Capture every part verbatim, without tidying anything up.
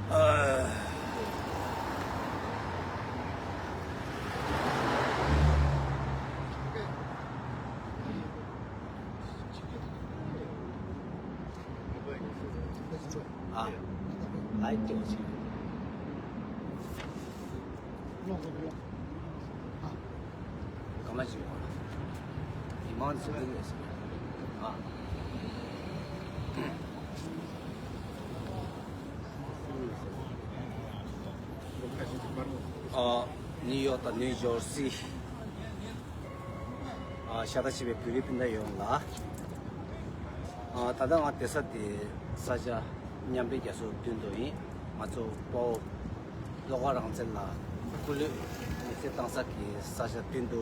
ཨ། ལའིབ་སྟེང་ཞིག་ག་མ་ཞིག་ཡོང་། མི་མང་ཚོ་ལ་ཡོད་ཟེར། ཨ། ཨ། ནིའུ་ཡོག་དང་ནིའུ་ཇོར་སི། ཨ། ཤ་སྟག་ཆེ་བའི་བོད་རིགས་སྤུན་ཟླ་ཡོངས་ལ། ཨ། ད་ལྟ་ང་བསྡད་ས་དེ་ས་ཆ་མཉམ་འབྲེལ་རྒྱལ་ཚོགས་མདུན་དུ་ཡིན། ང་ཚོ་དཔའ་བོ་བློ་དགའ་རང་བཙན་ལགས་སྐུ་ལུས་མེ་སྲེག་བཏང་ས་གི་ས་ཆ་མདུན་དུ།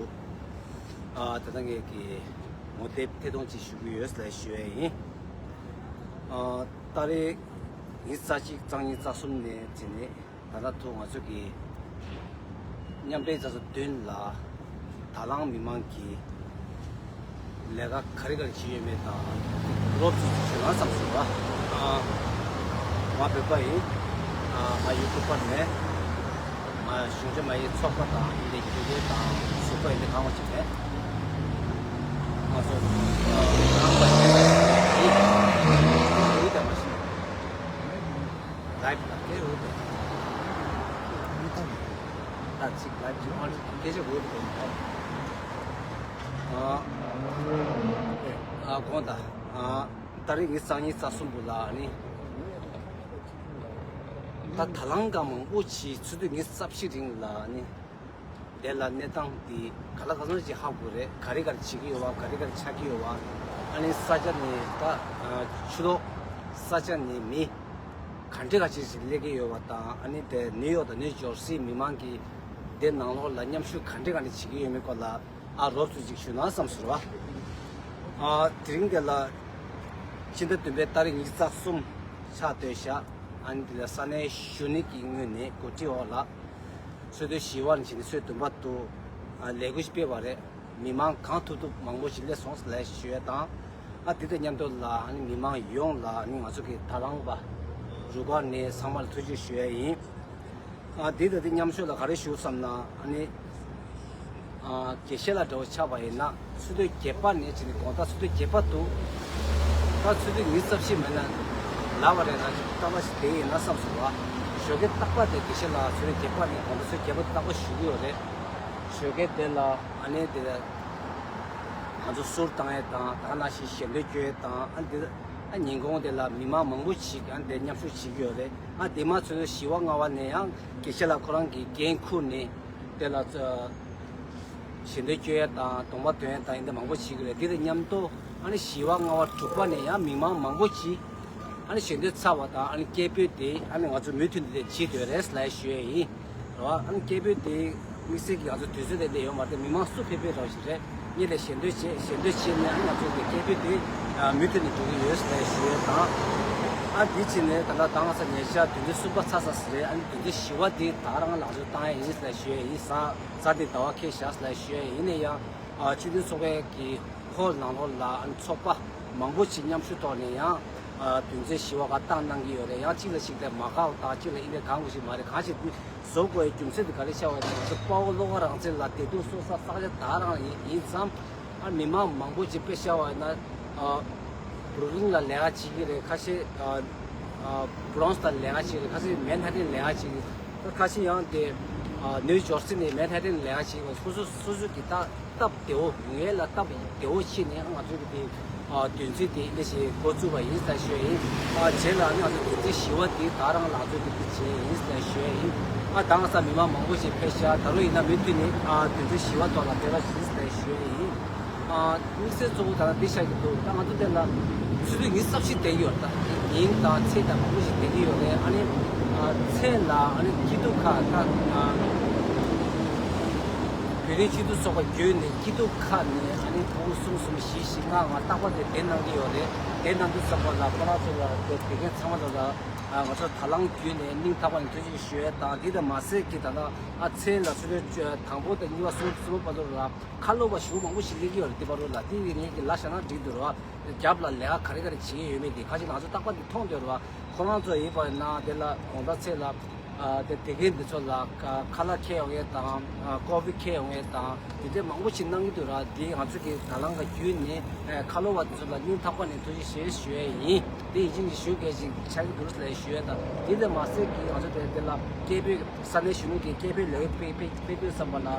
ཨ། ད་ལྟ་ངས་ཀྱི་ངོ་དེབ་ཐད་གཏོང་ཅིག་ཞུ་གི་ཡོད་ལ་ཞུ་ཡས་ཡིན། ཨ། ཏ་རིག་ཉི་ཤུ་རྩ་གཅིག་རྩ་གཉིས་རྩ་གསུམ་ནས་བྱས་ནས། ད་ལྟ་ཐོག་ང་ཚོ་གི་མཉམ་འབྲེལ་རྒྱལ་ཚོགས་མདུན་ལ་དང་བླངས་མི་མང་གིས་ལས་ཀ་ག་རེ་ག་རེ་བྱས་ཡོད་མེད་དང་རོབ་ཙམ་ཞུ་ན་བསམ་སོང་བ། ཨ། ང་བོད་པ་ཡིན། ཨ། ང་ཡུ་ཐུབ་པ་ནས་ང་གཞུང་འབྲེལ་མ་ཡིན་ཚོགས་པ་དང་འདི་འདྲའི་གྱོད་དོན་དང་ཟུར་པ་ཡིན་འདི་གང་བ་ཞིག་མེད། ང་ཚོ་ཨ་རང་པ་ཞིག་ཡིན། ཡིན་དང་མ་ཤེས། ལའིབ་ལ་སྐད་འོས་པས། ད་ཅིག་ལའིབ་ཅིག་ཨོན་སྐད་ཆ་འོས་པས། ཨ། ཨ། དགོངས་དག། ཨ། ཏ་རིག་ཉི་ཤུ་རྩ་གཉིས་རྩ་གསུམ་པོ་ལ་ནི། ད་ད་ལང་ག་མང་པོ་ཅིག་ཆུ་ཚོད་ཉི་ཤུ་རྩ་བཞི་རིང་ལ་ནི། དེ་ལ་གནས་སྟངས་འདི་ག་ལ་ག་ཚོད་ཅིག་ཧ་གོ་རེད། ག་རེ་ག་རེ་བྱེད་ཀྱི་ཡོད་བ། ག་རེ་ག་རེ་ཆགས་ཀྱི་ཡོད་བ། ཨ་ནི་ས་ཆ་ནས་ད་ཕྱི་ལོགས་ས་ཆ་ནས་མི་ག་འདྲ་ག་ཅིག་ཅིག་སླེབས་ཀྱི་ཡོད་བ་དང་། ཨ་ནི་དེ་ནིའུ་ཡོག་དང་ནིའུ་ཇོར་སི་མི་མང་གིས་དེ་ནང་ལོགས་ལ་མཉམ་ཞུགས་ག་འདྲ་ག་འདྲ་བྱེད་ཀྱི་ཡོད་མེད་སྐོར་ལ་ཨ་རོབ་ཙམ་ཅིག་ཞུ་ན་བསམ་སོང་བ། ཨ། དེ་རིང་དེ་ལ་ཕྱི་ཟླ་བདུན་པའི་ཏ་རིག་ཉི་ཤུ་རྩ་གསུམ་ཆགས་སྡོད་ཤག་ཨ་ནི་དེ་ལ་ས་གནས་གཞོན་ནུ་གི་ངོས་ནས་འགོ་ཁྲིད་འོག་ལ། ཚོགས་འདུ་བཞི་པ་ནས་བྱས་ནས་ཚོགས་བདུན་པ་དུ། ཨ། ལས་འགུལ་ཞིག་སྤེལ་བ་རེད། མི་མང་གང་ཐུབ་ཐུབ་མང་པོ་ཞིག་སླེབས་སོང་ལ་ཞུ་ཡས་དང་། ཨ། དེ་དང་མཉམ་དུ་ལ་ཨ་ནི་མི་མང་ཡོངས་ལ་ཨ་ནི་ང་ཚོ་གི་དང་བླངས་པ་རུ་ཁག་ནས་ཚང་མ་ལ་ཐུགས་རྗེ་ཞུ་ཡས་ཡིན། ཨ། དེ་དང་དེ་མཉམ་ཞུགས་ལ་ག་རེ་ཞུ་བསམ་ན། ཨ་ནི། ཨ། དགེ་བཤེས་ལགས་འདྲ་བོ་ཆགས་པ་ཡིན་ན་ཚོགས་འདུ་བརྒྱད་པ་ནས་བྱས་ནས་དགོང་དག་ཚོགས་འདུ་བརྒྱད་པ་འདུག་ད་ཚོགས་འདུ་ཉི་ཤུ་རྩ་བཞི་མེད་ན་ལབ་པ་རེད། ང་རྟག་པར་ཞིག་བསྡད་ཡིན་ན་བསམ་སོང་བ། ཞོགས་ཀས་རྟག་པར་དེ་དགེ་བཤེས་ལགས་ཚོགས་འདུ་བརྒྱད་པ་ནས་དགོང་དག་ཚོགས་བརྒྱད་པ་རྟག་པར་ཞུ་གི་ཡོད་རེད། ཞོགས་ཀས་དེ་ལ་ཨ་ནི་དེ་ང་ཚོ་གསུར་བཏང་ཡས་དང་། ད་ནང་བཞིན་ཞལ་འདོན་སྐྱོན་ཡས་དང་། ཨ་འདི་ཨ་ཉིན་གུང་དེ་ལ་མི་མང་མང་པོ་ཞིག་ཨ་འདི་མཉམ་ཞུགས་བྱེད་ཀྱི་ཡོད་རེད། ཨ་དེ་མ་ཚོས་བཞི་པ་ལྔ་པ་ནས་ཡང་དགེ་བཤེས་ལགས་ཁོ་རང་གི་འགན་ཁུར་ནས། དེ་ལ་ཞལ་འདོན་སྐྱོན་ཡས་དང་གདོང་པ་འདོན་ཡས་དང་ཡིན་འདི་མང་པོ་བྱེད་ཀྱི་རེད། དེ་དང་མཉམ་དུ་ཨ་ནི་བཞི་པ་ལྔ་པ་དྲུག་པ་ནས་ཡང་མི་མང་མང་པོ་ཅིག་ཨ་ནི་ཞལ་འདོན་ཚར་བ་དང་། ཨ་ནི་སྐད་འབོད་དེ་ཨ་ནི་ང་ཚོ་མུ་མཐུད་ནས་བྱེད་འདོད་རེད་ལབ་ཞུ་ཡས་ཡིན། རེད་བ། ཨ་ནི་སྐད་འབོད་དེ་དམིགས་བསལ་གྱི་ང་ཚོ་དུས་ཚོད་དེ་འདི་ཡོད་མ་རེད། དེ་མི་མང་སུ་ཕེབས་ཕེབས་རང་བཞིན་རེད། ངེད་ལས་ཞལ་འདོན་བྱེད་ཞལ་འདོན་བྱེད་ནས་ཨ་ནི་ང་ཚོ་གི་སྐད་འབོད་དེ་མུ་མཐུད་ནས་འགྲོ་གི་ཡོད་ལབ་ཞུ་ཡས་དང་། ཨ་འདི་བྱས་ནས་ད་ལྟ་ད་ང་ཚོ་ཉེ་ཆར་དུས་ཚོད་གསུམ་པ་ཚར་ཚར་ཟིན་རེད། ཨ་ནི་དུས་ཚོད་བཞི་པ་དེ་ད་རང་ལག་འཇུ་བཏང་ཡས་ཡིན་ལབ་ཞུ་ཡས་ཡིན། ས་གཟའ་དེ་ཟླ་བ་འཁེལ་བཞག་ལབ་ཞུ་ཡས་ཡིན་ནས་ཡང་། ཨ་སྤྱི་མཐུན་ཚོགས་པའི་གི་ཧོལ་ནང་ལོགས་ལ་ཨ་ནི་ཚོགས་པ་མང་པོ་ཞིག་མཉམ་ཞུགས་ཐོག་ནས་ཡང་ཨ་དོན་ཚན་བཞི་པ་ག་བཏང་གནང་གི་ཡོད་རེད། ཡང་གཅིག་ལ་གཅིག་དེ་མ་དགའ་བ་དང་། གཅིག་ལ་ཨི་འདྲ་གང་དགོས་ཞིག་མ་རེད། གང་ཞིག་འདི་བཟོ་དགོས་ཡའི་རྒྱུ་མཚན་དེ་ག་རེ་ཆགས་པ་རེད། ང་ཚོ་དཔའ་བོ་བློ་དགའ་རང་བཙན་ལ་བདེ་སྡུག་སོ་སོ་བསགས་ཡ་ད་རང་ཡིན་ཡིན་ཙང་། ཨ་མི་མང་མང་པོ་ཅིག་དཔེ་བཞག་པ་ཡིན་ན། ཨ་བུ་རུག་ལིན་ལ་ལས་ཀ་བྱེད་ཀྱི་རེད། ཁ་ཤས་ཨ་ཨ་བྷ་རོངས་ལ་ལས་ཀ་བྱེད་ཀྱི་རེད། ཁ་ཤས་མན་ཧ་ཊན་ལས་ཀ་བྱེད་ཀྱི་རེད། ཁ་ཤས་ཡང་དེ་ཨ་ནིའུ་ཇོར་སི་ནས་མན་ཧ་ཊན་ལས་ཀ་བྱེད་ཀྱི་རེད། སོ་སོ་སོ་སོ་གི་ད་སྟབས་བདེ་བོ་ཡོང་ཡས་ལ་སྟབས་བདེ་བོ་ཕྱེ་ནས་ང་ཚོ་གི་དེ་ཨ་དོན་ཚན་དེ་འདི་ཞིག་འགོ་བཙུགས་པ་ཡིན་ཟེར་ཞུ་ཡས་ཡིན། ཨ་རྗེས་ལ་ནི་ང་ཚོ་དོན་ཚན་བཞི་པ་དེ་ད་རང་ལག་འཛོལ་དེ་འདི་བྱས་ཡིན་ཟེར་ཞུ་ཡས་ཡིན། ཨ་ད་ང་ས་མི་མང་མང་པོ་ཞིག་ཕེབས་ཤག་ད་རུང་ཡིན་ན་མུ་མཐུད་ནས་ཨ་དོན་ཚན་བཞི་པ་ཐོག་ལ་ཕེབས་རོགས་ཞུ་ཟེར་ཞུ་ཡས་ཡིན། ཨ་དམིགས་བསལ་གཙོ་བོ་ད་ལྟ་འདི་བཤད་ཀྱི་འདུག་ད་ང་ཚོ་དེ་ལ་ཆུ་ཚོད་ཉི་ཤུ་རྩ་བཞི་བསྡད་ཀྱི་ཡོད་རེད། ད་ཉིན་དང་མཚན་དང་མང་པོ་ཞིག་བསྡད་ཀྱི་ཡོད་རེད། ཨ་ནི་ཨ་མཚན་ལ་ཨ་ནི་སྐྱིད་སྡུག་ཁག་ད་ཨ་བོད་རིགས་སྤྱི་མཐུན་ཚོགས་པ་བརྒྱུད་ནས་སྐྱིད་སྡུག་ཁག་ནས་ཨ་ནི་ཕྲུ་གུ་གསུམ་གསུམ་བཞི་བཞི་ལྔ་ལྔ་རྟག་པར་དེ་གདན་གནང་གི་ཡོད་རེད། གདན་གནང་དུས་ཙམ་པ་ལ་ཁོ་རང་ཚོ་ལ་དེ་དགེ་རྒན་ཚང་མ་ལ་ལ། ང་ཚོ་དང་བླངས་བརྒྱུད་ནས་སྙིང་ཐག་པ་ནས་ཐུགས་རྗེ་ཆེ་ཞུ་ཡས་དང་། འདི་དང་མ་ཟད་ཀྱི་ད་ལྟ་ཨ་མཚན་ལ་ཚུར་ལོས་དང་པོ་དང་གཉིས་པ་གསུམ་གསུམ་པ་བར་དུ་ལ་ཁ་ལོ་བ་ཞུ་མང་པོ་ཞིག་སླེབས་ཀྱི་ཡོད་རེད། འདི་བར་དུ་ལ་འདི་ངས་ཀྱི་ལ་བཞག་ན་འགྲིག་འདུག་ར། རྒྱབ་ལ་ལས་ཀ་ག་རེ་ག་རེ་བྱེད་ཀྱི་ཡོད་མེད་དེ་ཁ་ཤས་ང་ཚོ་རྟག་པར་འདི་མཐོང་འདོད་ར། ཁོ་རང་ཚོ་ཡིན་པ་ཡིན་ན་དེ་ལ་དགོང་དག་ཚེས་ལ་ཨ་དེ་དེ་གའི་འདི་ཚོ་ལ་ཁ་ལག་འཁྱེར་ཡོང་ཡས་དང་ཀོ་ཕི་འཁྱེར་ཡོང་ཡས་དང་། དེ་འདྲའི་མང་པོ་ཞིག་གནང་གི་འདུག་ར། དེ་ང་ཚོ་གི་དང་བླངས་ཀྱི་བརྒྱུད་ནས་ཁ་ལོ་བ་དེ་ཚོ་ལ་སྙིང་ཐག་པ་ནས་ཐུགས་རྗེ་ཆེ་ཞུ་ཡས་ཡིན། དེ་ཡིན་གཅིག་མིན་གཅིག་ཞུ་དགོས་ཤིག་ཆགས་ཀྱི་འདུག་ལབ་ཞུ་ཡས་དང་། དེ་ལས་མ་ཟད་ཀྱི་ང་ཚོ་དེ་དེ་ལ་སྐད་འབོད་ས་གནས་གཞོན་ནུ་གི་སྐད་འབོད་ལས་སྤེལ་སྤེལ་སྤེལ་དུས་ཙམ་པ་ལ་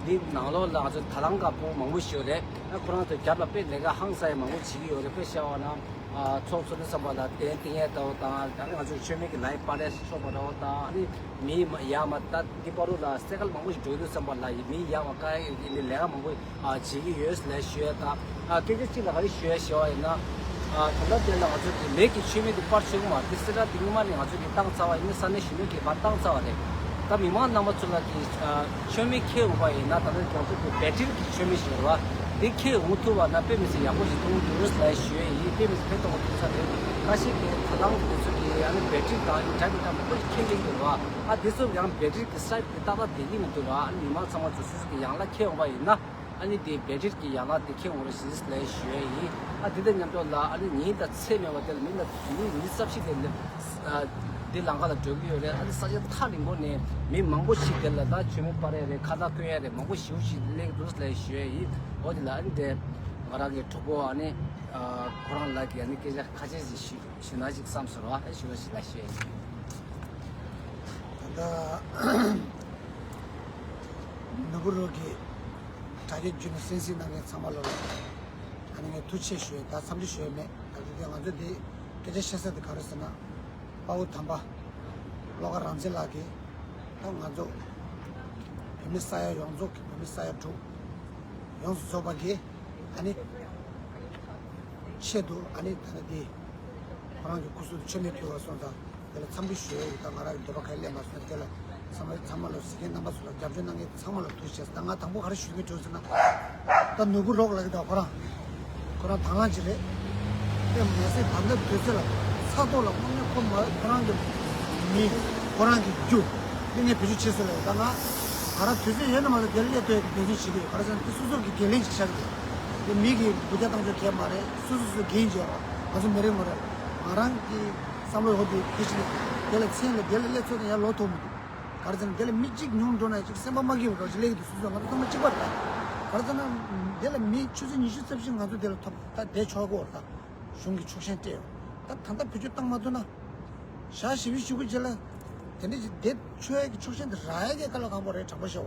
འདི་ནང་ལོགས་ལ་ང་ཚོ་དང་བླངས་ཀྱི་བུ་མང་པོ་ཞིག་ཡོད་རེད། ཁོ་རང་ཚོ་རྒྱབ་ལ་དཔེ་ལས་ཀ་ཧང་སང་ཡས་མང་པོ་བྱེད་ཀྱི་ཡོད་རེད། དཔེ་བཤད་པ་ན། ཚོགས་ཚོགས་དུས་ཙམ་པ་ལ་གདན་བཏིང་ཡས་འདྲ་བོ་དང་། ཨ་ནི་ང་ཚོ་མཆོད་མེ་གི་ལའི་ཊི་སྤར་ཡས་ཆོག་པ་འདྲ་བོ་དང་། ཨ་ནི་མི་ཡར་མར་ད་འདི་བར་དུ་ལ་སེ་ཀལ་མང་པོ་ཞིག་འགྲོ་དུས་ཙམ་པ་ལ་མི་ཡར་མར་བཀག་ཡས་ཀྱི་ལས་ཀ་མང་པོ་བྱེད་ཀྱི་ཡོད་ལབ་ཞུ་ཡས་དང་། སྐད་ཆ་གཅིག་ལ་ག་རེ་ཞུ་ཡས་ཞུ་བ་ཡིན་ན། ད་ལྟ་དེ་ལ་ང་ཚོ་གི་མེ་གི་མཆོད་མེ་དེ་སྤར་ཆོག་གི་མ་རེད། སེ་ར་དེ་སྔོན་མ་ནས་ང་ཚོ་གི་བཏང་ཚར་བ་ཡིན་ན་ས་གནས་གཞོན་ནུ་གིས་ཕར་བཏང་ཚར་བ་རེད། ད་མི་མང་རྣམ་པ་ཚོ་ལ་གི་མཆོད་མེ་འཁྱེར་འོང་པ་ཡིན་ན། ད་ལྟ་ང་ཚོ་གི་བེ་ཊི་རི་གི་མཆོད་མེ་ཞིག་རེད་བ། འདི་འཁྱེར་འོང་ཐུབ་པ་ན་དཔེ་མི་སྲིད་ཡག་པོ་ཞིག་མཐོང་གི་འདུག་ལབ་ཞུ་ཡས་ཡིན། དཔེ་མི་སྲིད་ཕན་ཐོགས་པ་ཐོན་ས་རེད། ཁ་ཤས་ཀྱིས་དང་བླངས་དེ་ཚོ་གི་ཨ་ནི་བེ་ཊི་རི་དང་ཨ་ནི་འདྲ་མི་འདྲ་མང་པོ་ཞིག་འཁྱེར་གྱི་འདུག་རེད་བ། ཨ་འདི་ཚོ་ཡང་བེ་ཊི་རི་གི་སའིཌ་དེ་ཏག་ཏག་བསྡད་ཀྱི་མི་འདུག་རེད་བ། ཨ་ནི་མི་མང་ཚང་མ་ཚོ་སོ་སོ་གི་ཡན་ལག་འཁྱེར་འོང་པ་ཡིན་ན། ཨ་ནི་དེ་བེ་ཊི་རི་གི་ཡན་ལག་དེ་འཁྱེར་འོང་རོགས་ཞེས་ལབ་ཞུ་ཡས་ཡིན། ཨ་དེ་དང་མཉམ་དུ་ལ་ཨ་ནི་ཉིན་དང་ཚེས་མེད་པ་དེ་ལ་མི་ལ་མི་མི་རྩ་ཆེ་དེ་ལ་ཨ་དེ་ལམ་ཁ་ལ་འགྲོ་གི་ཡོད་རེད། ཨ་ནི་ས་ཆ་ཐག་རིང་པོ་ནས་མི་མང་པོ་ཞིག་དེ་ལ་ད་མཆོད་མེ་སྤར་ཡས་རེད། ཁ་བཏགས་བསྐོན་ཡས་རེད། མང་པོ་ཞེ་པོ་ཞིག་སླེབས་འདུག་ལབ་ཞུ་ཡས་ཡིན། འོ་དེ་ལ་ཨ་ནི་དེ་ང་རང་གི་གྲོགས་པོ་ཨ་ནི་ཨ་ཁོ་རང་ལ་གི་ཨ་ནི་སྐད་ཆ་ཁ་ཤས་ཤིག་ཞུ་ཞུ་ན་ཞིག་བསམ་སོང་ར། ཨ་ཞུ་བ་ཞིག་ལབ་ཞུ་ཡས་ཡིན། ད་ལྟ་ནོར་བུ་རོགས་ཀྱི་དྲ་རྒྱ་བརྒྱུད་ནས་གསན་གཟིགས་གནང་མཁན་ཚང་མ་ལ་ཨ་ནི་ངས་ཐུགས་རྗེ་ཆེ་ཞུ་ཡས། ད་འཚམས་འདྲི་ཞུ་ཡས་མེད། ད་དེ་ང་ཚོ་འདི་སྐད་ཆ་བཤད་ས་དེ་ག་རེ་ཟེར་ན། དཔའ་བོ་དམ་པ་བློ་དགའ་རང་བཙན་ལགས་ཀྱིས་ད་ང་ཚོ་བོད་མི་ས་ཡ་ཡོངས་རྫོགས་ཀྱི་བོད་མི་ས་ཡ་དྲུག་ཡོངས་སུ་རྫོགས་པ་གིས་ཨ་ནི་ཆེད་དུ་ཨ་ནི་ད་ལྟ་འདི་ཁོ་རང་གི་སྐུ་གཟུགས་མཆོད་མེ་ཕུལ་བ་སོང་ཙང་། དེ་ལ་འཚམས་འདྲི་ཞུ་ཡས་ཡོད། ད་ང་རང་གི་འདོད་པ་ག་རེ་སླེབས་མ་སོང་། དེ་ལ་ཚང་མ་ཚང་མ་ལ་གཟིགས་མཁན་རྣམ་པ་ཚོ་ལ་རྒྱབ་སྐྱོར་གནང་མཁན་ཚང་མ་ལ་ཐུགས་རྗེ་ཆེ། ད་ང་དང་པོ་ག་རེ་ཞུ་གི་འདུག་ཟེར་ན། ད་ནོར་བུ་རོགས་ལགས་ཀྱིས་ད་ཁོ་རང་ཁོ་རང་དང་བླངས་ཅིག་རེད། དེ་མ་ཟད་ད་ལྟ་དུས་ཚོད་ལ་ཚ་ཐོག་ལ་དངོས་གནས་ཁོ་མ་ཁོ་རང་གི་མི་ཁོ་རང་གི་རྒྱུ་དེ་ངས་བེད་སྤྱོད་བྱེད་སྲོལ་ལ་ཡོད། ད་ང་ང་རང་དུས་ཚོད་ཡོད་ན་མ་གཏོགས་དེ་ལ་སླེབས་ཐུབ་ཡག་གི་འབད་བརྩོན་བྱེད་ཀྱི་ཡོད། ག་རེ་ཟེར་ན་དེ་སོ་སོ་གི་འགན་ལེན་ཅིག་བཞག་གི་འདུག་དེ་མི་གི་འབུད་རྒྱག་བཏང་ཆོག་གལ་མ་རེད། སོ་སོ་སོ་འགན་བཞེས་རོགས། ང་ཚོ་མི་རེ་ངོ་རེ་ང་རང་གི་བསམ་བློ་འོ་དེ་དེ་བཞིན་དེ་ལ་མཚན་ལ་དེ་ལ་སླེབས་ཚོད་དང་ཡར་ལོག་ཐུབ་མི་འདུག་ག་རེ་ཟེར་ན་དེ་ལ་མི་གཅིག་ཉུང་འགྲོ་ན་གཅིག་སེམས་པ་མ་སྐྱིད་པ་འདྲ་ཞིག་སླེབས་ཀྱི་འདུག་སོ་སོ་ང་ཚོ་ཚང་མ་གཅིག་པ་རེད། ག་རེ་ཟེར་ན་དེ་ལ་མི་ཆུ་ཚོད་ཉི་ཤུ་རྩ་བཞི་ང་ཚོ་དེ་ལ་ཐོབ་ད་བསྡད་ཆོག་གི་ཡོད་རེད། ད་གཞུང་གི་ཆོག་མཆན་སྤྲད་ཡོད། ད་ད་ལྟ་བེད་སྤྱོད་བཏང་མ་ཐུབ་ན། ཞག་བཞི་བཅུ་ཞེ་དགུ་རྗེས་ལ་དེ་འདྲ་ཞིག་བསྡད་ཆོག་ཡག་གི་ཆོག་མཆན་དེ་རག་ཡག་གི་དཀའ་ལས་ཁག་པོ་རེད། དྲང་པོ་བཤད་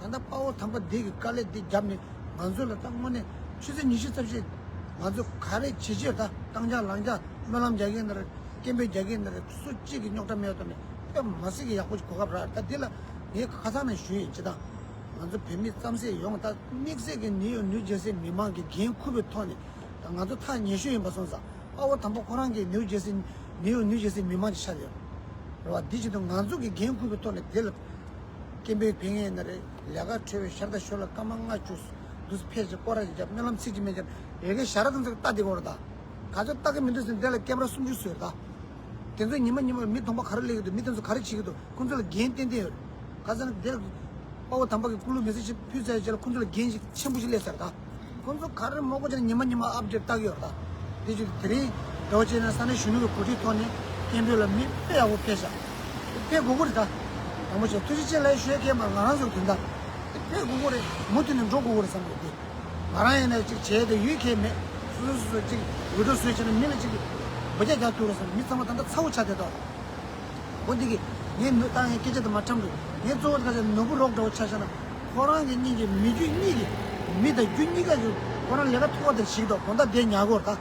པ། ད་ལྟ་དཔའ་བོ་དམ་པ་འདི་གི་དཀའ་ལས་འདི་བརྒྱབ་ནས་ང་ཚོ་ལ་ད་དངོས་གནས་ཆུ་ཚོད་ཉི་ཤུ་རྩ་བཞི་ང་ཚོ་ག་རེ་བྱེད་ཆེད་ད་རྐང་ལྕགས་ལག་ལྕགས་སྨོན་ལམ་རྒྱག་གི་ཡིན་ན་རེད། སྐད་འབོད་རྒྱག་གི་ཡིན་ན་རེད། སུ་གཅིག་གི་རྙོག་དྲ་མེད་པ་ཐོག་ནས་དཔེ་མ་སྲིད་ཀྱི་ཡག་པོ་ཞིག་གོ་སྐབས་རག་ད་འདི་ལ་ངས་ཁ་སང་ནས་ཞུས་ཡིན། སྤྱིར་བཏང་ང་ཚོ་བོད་མི་རྩམ་ཟན་ཡོངས་ད་དམིགས་བསལ་གྱི་ནིའུ་ཡོག་ནིའུ་ཇར་སི་མི་མང་གི་འགན་འཁུར་བའི་ཐོག་ནས་ད་ང་ཚོ་ཐག་ཉེ་ཤོས་ཡིན་པ་སོང་ཙང་། དཔའ་བོ་དམ་པ་ཁོ་རང་གིས་ནིའུ་ཇར་སི་ནིའུ་ནིའུ་ཇར་སི་མི་མང་གི་ཆ་རེད། རེད་བ། འདི་བཞིན་དུ་ང་ཚོ་གི་འགན་འཁུར་བའི་ཐོག་ནས་དེ་ལ་སྐད་འབོད་ཕེབས་མཁན་ཡིན་ན་རེད། ལས་ཀ་འཕྲོད་པའི་ཤར་དང་ཞོར་ལ་སྐར་མ་ལྔ་བཅུ་འདུག་ཕེབས་ཀྱི་སྐོར་ར་ཅིག་བརྒྱབ། སྨོན་ལམ་ཚིག་གཅིག་མེད་ཀྱང་ཡ་གི་ཞལ་རས་དེ་ཚོ་ལྟ་བསྡད་དགོས་རེད་ད། ག་ཚོད་ལྟ་གི་མི་འདུག་ཟེར་ན་དེ་ལ་ཀེམ་ར་སུམ་ཅུ་བཟོས་རེད་ད། དེ་ཚོ་ཉི་མ་ཉི་མ་མི་གདོང་པ་ག་རེ་སླེབས་ཀྱི་འདུག་མི་དེ་ཚོ་ག་རེ་བྱེད་ཀྱི་འདུག་ཁོང་ཚོ་ལ་འགན་ཏན་ཏན་ཡོད་རེད། ག་ཚོད་ན་དེ་ལ་དཔའ་བོ་དམ་པ་གི་སྐུ་ལུས་མེ་སྲེག་ཕུལ་ཚར་རྗེས་ལ་ཁོང་ཚོ་ལ་འགན་ཞིག་ཆེན་པོ་ཞིག་སླེབས་ཚར་ད། ཁོང་ཚོ་ག་རེ་མོ་གོ་ཅན་ཉི་མ་ཉི་མ་ཨབ་ཌེཊ་བལྟ་གི་ཡོད་རེད་ད། དེ་བཞིན་དེ་རིང་འདྲ་བོ་བྱས་ན་ས་གནས་གཞོན་ནུ་གི་གོ་སྒྲིག་ཐོག་ནས་སྐད་འབོད་ལ་མི་དཔེ་ཡག་པོ་ཕེབས་ཤག་དཔེ་དགོས་མཁོ་རེད་ད། དང་པོ་བྱས་ཐུགས་རྗེ་ཆེ་ལབ་ཞུ་ཡས་མ་ང་རང་ཚོ་དོན་དག་དཔེ་དགོས་མཁོ་རེད། མུ་མཐུད་ནས་འགྲོ་དགོས་མཁོ་རེད་བསམ་གི་འདུག་ང་རང་ཡིན་ན་ཅིག་བྱས་ཏེ་ཡོད་ཁྱད་མེད། སོ་སོ་སོ་སོ་ཅིག་བི་ཌིའོ་བཟོས་བྱས་ན་མི་ལ་ཅིག་འབུད་རྒྱག་རྒྱག་ཐུབ་རེད་བསམ། མི་ཚང་མ་ད་ལྟ་ཚ་བོ་ཆགས་བསྡད་འདུག་འོ་འདི་གི་ངས་ནུ་ད་ངས་སྐད་ཆ་དེ་མ་ཁྲམ་རེད། ངས་གཙོ་བོ་ཁ་ཆ་ནོར་བུ་རོགས་འདྲ་བོ་ཆ་བཞག་ན་ཁོ་རང་གི་གཉིས་ཀྱི་མི་རྒྱུ་གཉིས་ཀྱི་མི་དང་རྒྱུ་གཉིས་ཀ་ཞིག་ཁོ་རང་ལས་ཀ་ཐོག་དེ་ཞིག་འདུག་དགོང་དག་དེ་ཉལ་གོ་ར་ད།